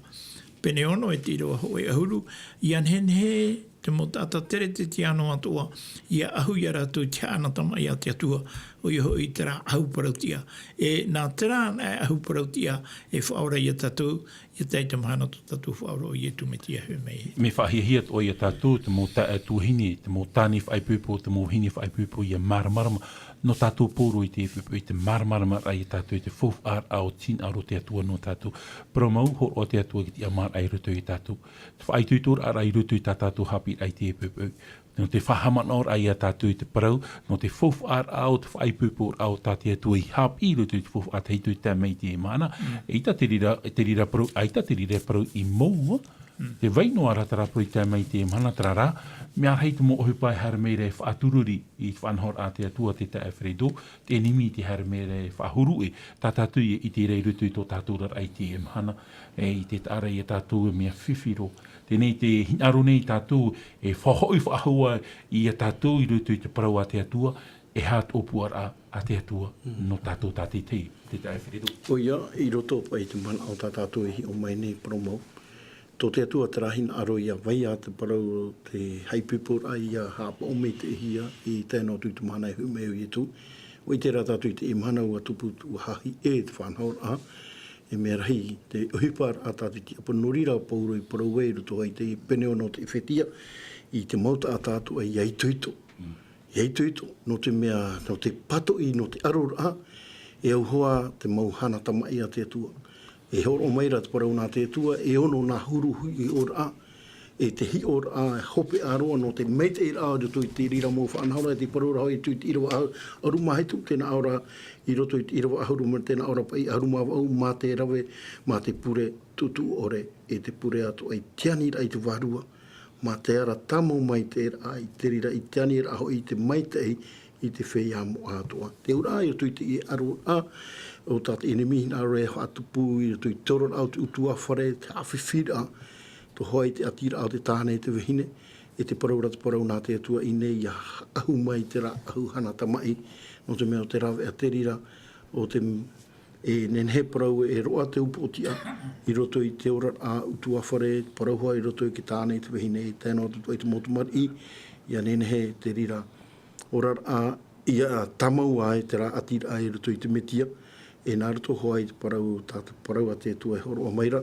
pene ono, e te ʻīrava hōʻē ʻahuru, ʻia nehenehe te mau taʻata teretetiano atoʻa, ʻia ʻahu ia rātou i te haʻa tamaʻi a te Atua, ʻoia hoʻi terā ʻahu parauʻtiʻa. E nā terā anaʻe ʻahu parauʻtiʻa, e faʻaora ia tātou, ʻia tae i te mahana tō tātou Faʻaora ʻo Iesu Mesia e hoʻi mai. Mea faʻahiahia atoʻa ia tātou, te mau taeaʻe tuahine, te mau tāne faʻaipoipo, te mau vahine faʻaipoipo ʻia māramarama, nō tātou Pauro i te poʻipoʻi, te māramarama ia tātou i te faufaʻaraʻa ʻo te hinaʻaro o te Atua nō tātou. Parau mau, hōroʻa te Atua i te tiʻamāraʻa i roto ia tātou. Te faʻaitoitoraʻa i roto i tā tātou haʻapiʻiraʻa i te poʻipoʻi. Nō te faʻahaʻamanaʻoraʻa ia tātou i te parau, nō te faufaʻaraʻa ʻo te faʻaipoiporaʻa o tā te Atua i haʻapiʻi i roto i te faufaʻa tahito i tae mai i teie mahana. ʻAita te reira, te reira parau, ʻaita te reira parau i mau, te vai noa ra terā parau i tae mai i teie mahana, terā rā, mea rahi te mau ʻohipa e haere mai ra e faʻaturori i te faʻanahoraʻa a te Atua, te taeaʻe Fredo, te ʻenemi tē haere mai ra e faʻahuru ʻē, tā tātou ia ʻite ra i roto i tō tātou oraraʻa i teie mahana, e, i te taʻa ra ia tātou e mea fifi roa. Teie nei te hinaʻaro nei tātou e faʻahoʻi faʻahou ia tātou i roto i te parau a te Atua, e aha te ʻōpuaraʻa a te Atua nō tātou tātaʻitahi, te taeaʻe Fredo. ʻOia, i roto paʻi i te manaʻo tā tātou e hiʻo mai nei, parau mau. Tō te Atua terā hinaʻaro ʻia vai ā te parau, te faʻaipoiporaʻa ʻia haʻapaʻo maitaʻihia i tae noa atu i te mahana e hoʻi mai ai ʻo Iesu. ʻUa ʻite rā tātou i teie mahana ʻua tupu, ʻua hahi ʻē te faʻanahoraʻa, e mea rahi te ʻohiparaʻa tā te tiʻaparau, nō reira Pauro i parau ai i roto i te pene ono o te Efetia, i te mau taʻata atoʻa ia itoito. Ia itoito, nō te mea, nō te pātoʻi, nō te ʻaroraʻa, e au hoʻi te mau hana tamaʻi a te Atua. E hōroʻa mai ra te parau nā te Atua, e ono nā huru hiʻoraʻa, e te hiʻoraʻa, e hopeʻa roa nō te maitaʻiraʻa i roto i te reira mau faʻanahoraʻa, e te parau ra hoʻi i te ʻīrava ʻahu-, ʻahuru mā hitu, tē nā ʻō ra, i roto i te ʻīrava ʻahuru mā, tē nā ʻō ra paʻi ʻahuru mā vaʻu, mā te rave, mā te pure tuʻutuʻu ʻore, e te pure atoʻa i te aniraʻa i te vārua, mā te ara tāmau maitaʻiraʻa i te reira, i te aniraʻa hoʻi i te maitaʻi, i te feiā moʻa atoʻa. Te auraʻa, i roto i te ʻaroraʻa, ʻo tā te ʻenemi hinaʻaro e faʻatupu, i roto i te oraraʻa o te ʻutuāfare, te haʻafifiraʻa, tō hoʻi te ʻatiraʻa o te tāne e te vahine, e te parau ra te parau nā te Atua i ʻō nei, ia ʻahu mai terā ʻahu hana tamaʻi, nō te mea ʻo te rāveʻa te reira, ʻo te, e nehenehe parau e roaʻa te upoʻotiʻa, i roto i te oraraʻa ʻutuāfare, parau hoʻi i roto i te tāne e te vahine, e tae noa atu i te mau tamariʻi, ia nehenehe te reira oraraʻa, ia tāmau ai terā ʻatiraʻa i roto i te Metia, e nā roto hoʻi i te parau, tā te parau a te Atua e hōroʻa mai ra,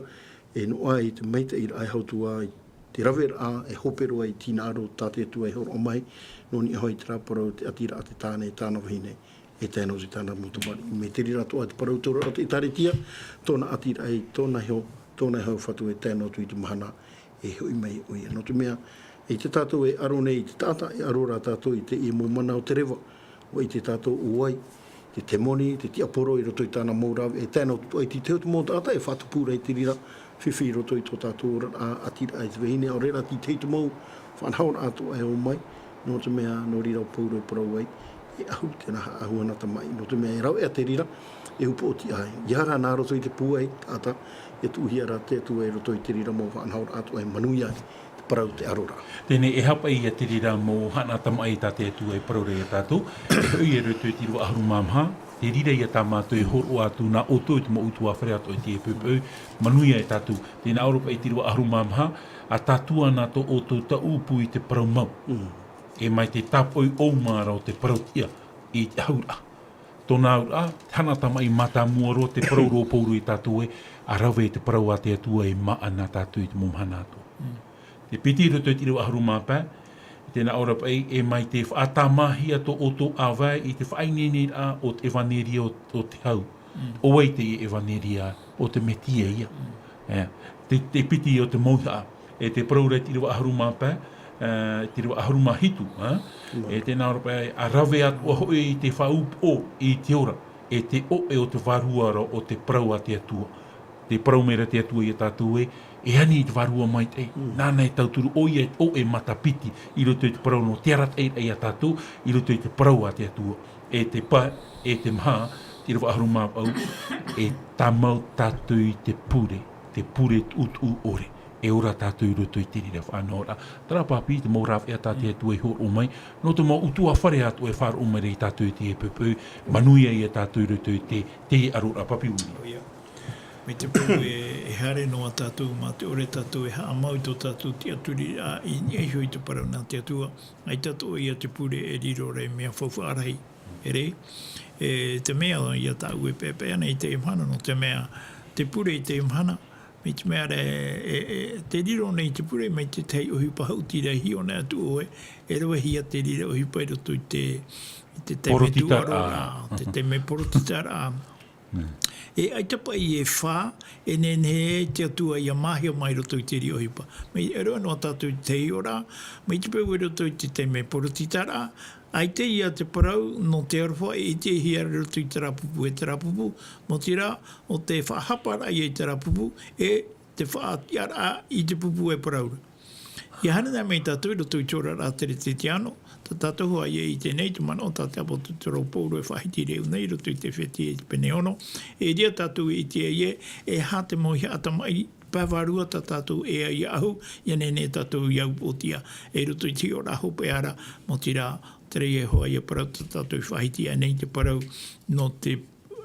e noaʻa i te maitaʻiraʻa e hautua i te raveraʻa, e hope roa i te hinaʻaro tā te Atua e hōroʻa mai, nō niʻa hoʻi terā parau te ʻatiraʻa te tāne e tāna vahine, e tae noa atu i tāna mau tamariʻi. Mai te reira atoʻa te parau te oraraʻa o te ʻĒtārētia, tōna ʻatiraʻa i tōna iho, tōna iho e fatu e tae noa atu i te mahana, e hoʻi mai ʻoia. Nō te mea, ʻaita tātou e ʻaro nei i te taʻata, e ʻaro rā tātou i teie mau mana o te reva, ʻua ʻite tātou ʻo vai te temoni, te tiaporo i roto i tāna mau rāveʻa, e tae noa atu i te, te mau taʻata e faʻatupu ra i te reira fifi i roto i tō tātou oraraʻa, ʻatiraʻa e te vahine, ʻaore rā te tahi atu mau faʻanahoraʻa atoʻa e ō mai, nō te mea, nō reira ʻo Pauro e parau ai, e ʻahu, tē nā ʻahu hana tamaʻi, nō te mea e rāveʻa te reira, e upoʻotiʻa ai. ʻIa rā nā roto i te pūai taʻata, e tuʻuhia ra te Atua i roto i te reira mau faʻanahoraʻa atoʻa e manuia ai te parau te ʻaroraʻa. Teie e haʻapaʻo ia te reira mau hana tamaʻi tā te Atua e parau ra ia tātou, e hoʻi i roto i te ʻīrava ʻahuru mā maha, te reira ia tā mātou e hōroʻa atu nā ʻoutou i te mau ʻutuāfare atoʻa i teie poʻipoʻi, manuia e tātou. Tē nā ʻō ra paʻi te ʻīrava ʻahuru mā maha, ʻa tātou ana tō ʻoutou taʻu ʻūpū i te parau mau. Mm. E mai te tāpoʻi ʻōuma ra o te parau tiʻa i te ʻahuraʻa. Tōna auraʻa, te hana tamaʻi mātāmua roa, te parau ra ʻo Pauro ia tātou ē, ʻa rave te parau a te Atua e māʻa na tātou i te mau mahana atoʻa. Mm. Te piti i roto i te ʻīrava ʻahuru mā pae, tē nā ʻō ra paʻi, e mai te faʻatamahia tō ʻoutou ʻāvae i te faʻaineineraʻa o te ʻevaneria o, o te hau. Mm. ʻO vai teie ʻevaneria, ʻo te Metia ïa. Mm. E, te, te piti o te mauhaʻa, e te parau ra i te ʻīrava ʻahuru mā pae, e, te ʻīrava ʻahuru mā hitu, e? Mm. E tē nā ʻō ra paʻi, ʻa rave atoʻa hoʻi i te faʻaupoʻo i te ora, e te ʻoʻe o te vārua ra o te parau a te Atua. Tē parau mai ra te Atua ia tātou ē, e ani i te Vārua Maitaʻi. Mm. Nāna e tauturu ʻoia i te ʻoʻe matapiti, i roto i te parau nō te arataʻiraʻa ia tātou, i roto i te parau a te Atua. E te pae, e te maha, te ʻīrava ʻahuru mā vaʻu, e tāmau tātou i te pure, te pure tuʻutuʻu ʻore. E ora tātou i roto i te reira faʻanahoraʻa. Terā paʻi te mau rāveʻa tā te Atua i hōroʻa mai, nō te mau ʻutuāfare atoʻa e faʻaroʻo mai ra ia tātou i teie poʻipoʻi, manuia ia tātou i roto i te, teie ʻaroraʻa, Papi Willie. ʻOia. Mai te peu e, e haere noa tātou, mā te ʻore tātou e haʻamau i tō tātou tiʻaturiraʻa i niʻa iho i te parau nā te Atua, ʻaita atoʻa ia te pure e riro ra ei mea faufaʻa rahi. E rē, e te mea ia tāʻu e peʻapeʻa nei i teie mahana, nō te mea, te pure i teie mahana, mai te mea ra, e, e, e, te riro nei te pure, mai te tahi ʻohipa haʻuti ra e hiʻo nei atu ʻoe, e ravehia te reira ʻohipa i roto i te, i te taime tuʻaroraʻa, te taime porotitaraʻa. Mm. E ʻaita paʻi e fā, e nehenehe te Atua ʻia māhia mai i roto i te reira ʻohipa. Mai, e rave noa tātou i te hiʻoraʻa, mai te peu i roto i te taime porotitaraʻa, ʻaita ïa te parau nō te aroha e ʻitehia i roto i terā pupu, e terā pupu, nō te reira, ʻo te faʻahaparaʻa ïa i terā pupu, e te faʻatiʻaraʻa i te pupu e parau ra. ʻIa haere mai tātou i roto i te oraraʻa teretetiano, tā tātou hoʻi e ʻite nei te manaʻo tā te ʻāpōsetolo Paulo e faʻahiti reu nei i roto i te Efetia i te pene ono, e ʻere tātou e ʻite ai ē, e aha te mau haʻa tamaʻi, pae vārua tā tātou e ʻia ʻahu, ʻia nehenehe tātou ʻia upoʻotiʻa, i roto i te hiʻoraʻa hopeʻa ra, nō te reira, terā ïa hoʻi ïa parau tā tātou i faʻahiti aʻe nei te parau, nō te,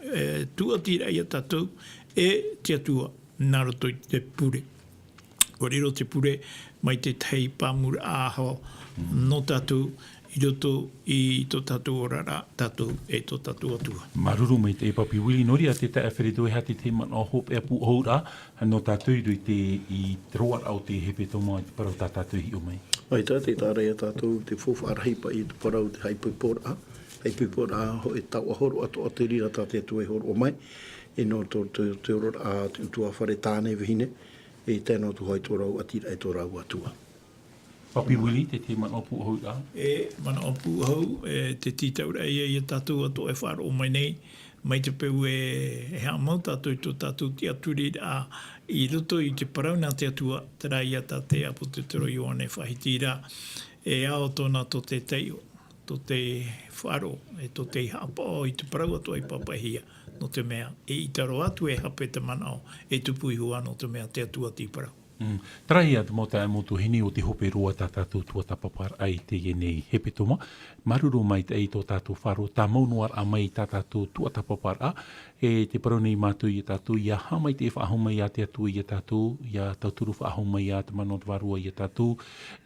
e, tūʻatiraʻa ia tātou, e te Atua, nā roto i te pure. ʻUa riro te pure mai te tahi pāmuraʻa aho nō tātou, i roto i tō tātou oraraʻa, tātou e tō tātou Atua. Māuruuru maitaʻi Papi Willie, nō reira te taeaʻe Alfredo, e aha te tahi manaʻo hopeʻa pūʻohuraʻa nō tātou i roto i te, i te roaraʻa o te hepetoma i te parau tā tātou i hiʻo mai. Mai tā te tāra ia tātou te faufaʻa rahi paʻi i te parau te haʻaipoiporaʻa, haʻaipoiporaʻa hoʻi tau ʻahuru atoʻa te reira tā te Atua e hōroʻa mai, e nō tō te, te oraraʻa te ʻutuāfare tāne vahine, e tae noa atu hoʻi tō rāua ʻātiraʻa e tō rāua Atua. Papi Willie, te, te manaʻo pūʻohu ra. E manaʻo pūʻohu, e te tītauraʻa ia, ia tātou atoʻa e faʻaroʻo mai nei, mai te peu e, e haʻamau tātou i tō tātou tiʻaturiraʻa i roto i te parau nā te Atua, terā ia tā te ʻāpōsetolo Ioane faʻahiti ra, e ao tōna tō te taiʻo, tō te faʻaroʻo, e tō te haʻapaʻo i te parau atoʻa i pāpaʻihia, nō te mea, eʻita roa atu e hape te manaʻo, e tupu iho ā nō te mea te Atua tei parau. Mm. Terā ia te mau taeaʻe mau tuahine, ʻo te hope roa tā tātou tuatāpaparaʻa i teie nei hepetoma. Māuruuru maitaʻi i tō tātou faʻaroʻo, tāmau noa raʻa mai i tā tātou tuatāpaparaʻa. E tē parau nei mātou ia tātou, ʻia haʻamaitaʻi faʻahou mai ia te Atua ia tātou, ʻia tauturu faʻahou mai ia te mana o te Vārua ia tātou,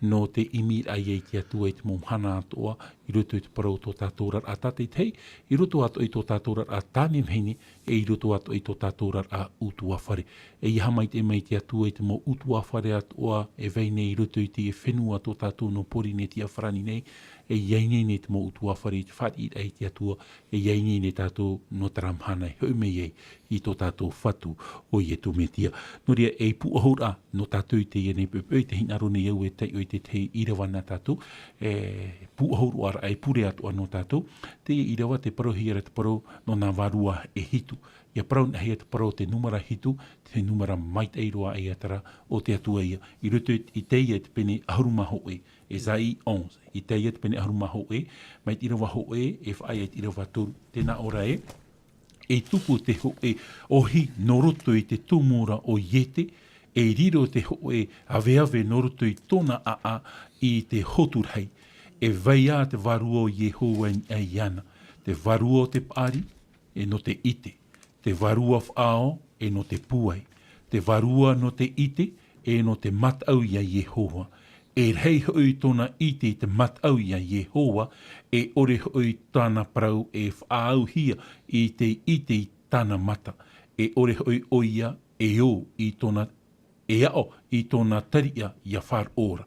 nō te ʻimiraʻa ia i te Atua i te mau mahana atoʻa, i roto i te parau o tō tātou oraraʻa tātaʻitahi, i roto atoʻa i tō tātou oraraʻa tāne vahine, e i roto atoʻa i tō tātou oraraʻa ʻutuāfare. E ʻia haʻamaitaʻi mai te Atua i te mau ʻutuāfare atoʻa e vai nei i roto i te fenua tō tātou nō Pōrīnetia farāni nei, e ʻia ʻite nei te mau ʻutuāfare i te fāriʻiraʻa i te Atua, e ʻia ʻite nei tātou nō terā mahana e hoʻi mai ai i tō tātou Fatu, ʻo Iesu Mesia. Nō reira, ei pūʻohuraʻa nō tātou i teie nei poʻipoʻi, tē hinaʻaro nei au e taiʻo i te tahi ʻīrava nā tātou, e pūʻohuraʻa e pure atoʻa nō tātou, teie ʻīrava tē parauhia ra te parau nō nā vārua e hitu. ʻIa parau anaʻe te parau te nūmera hitu, te nūmera maitaʻi roa ʻaita rā o te Atua ia. I roto i, i Isaia te pene ʻahuru mā hōʻē, Isaïe onze, i Isaia te pene ʻahuru mā hōʻē, mai te ʻīrava hōʻē, e faʻaea i te ʻīrava toru, tē nā ʻō ra ē, e tupu te hōʻē ʻohi nō roto i te tumu ra o Iese, e riro te hōʻē aveave nō roto i tōna ʻāʻā i te hotu rahi. E vai ā te Vārua o Iehova i niʻa iāna, te Vārua o te paʻari, e nō te ʻite, te Vārua faʻaao, e nō te pūai, te Vārua nō te ʻite, e nō te mataʻu ia Iehova. E rahi hoʻi tōna ʻite i te mataʻu ia Iehova, e ʻore hoʻi tāna parau e faʻaauhia i te ʻite i tāna mata, e ʻore hoʻi ʻoia e ō i tōna, e aʻo i tōna tariʻa ʻia faʻaroʻo ra.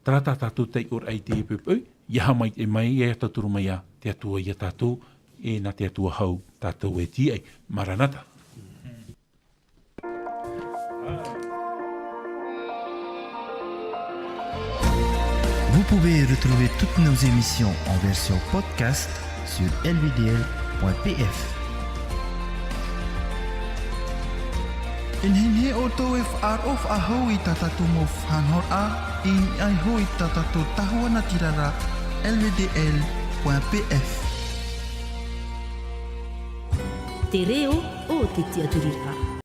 Terā tā tātou taiʻoraʻa i teie poʻipoʻi, ʻia haʻamaitaʻi mai, ʻia tauturu mai ā te Atua ia tātou, e nā te Atua hau tātou e tīaʻi. Maranata. Vous pouvez retrouver toutes nos émissions en version podcast sur L V D L point P F. E nehenehe ʻoutou e faʻaroʻo faʻahou i tā tātou mau faʻanahoraʻa, i niʻa iho i tā tātou tahua natirara, L V D L point P F. Te reo o te tiʻaturiraʻa.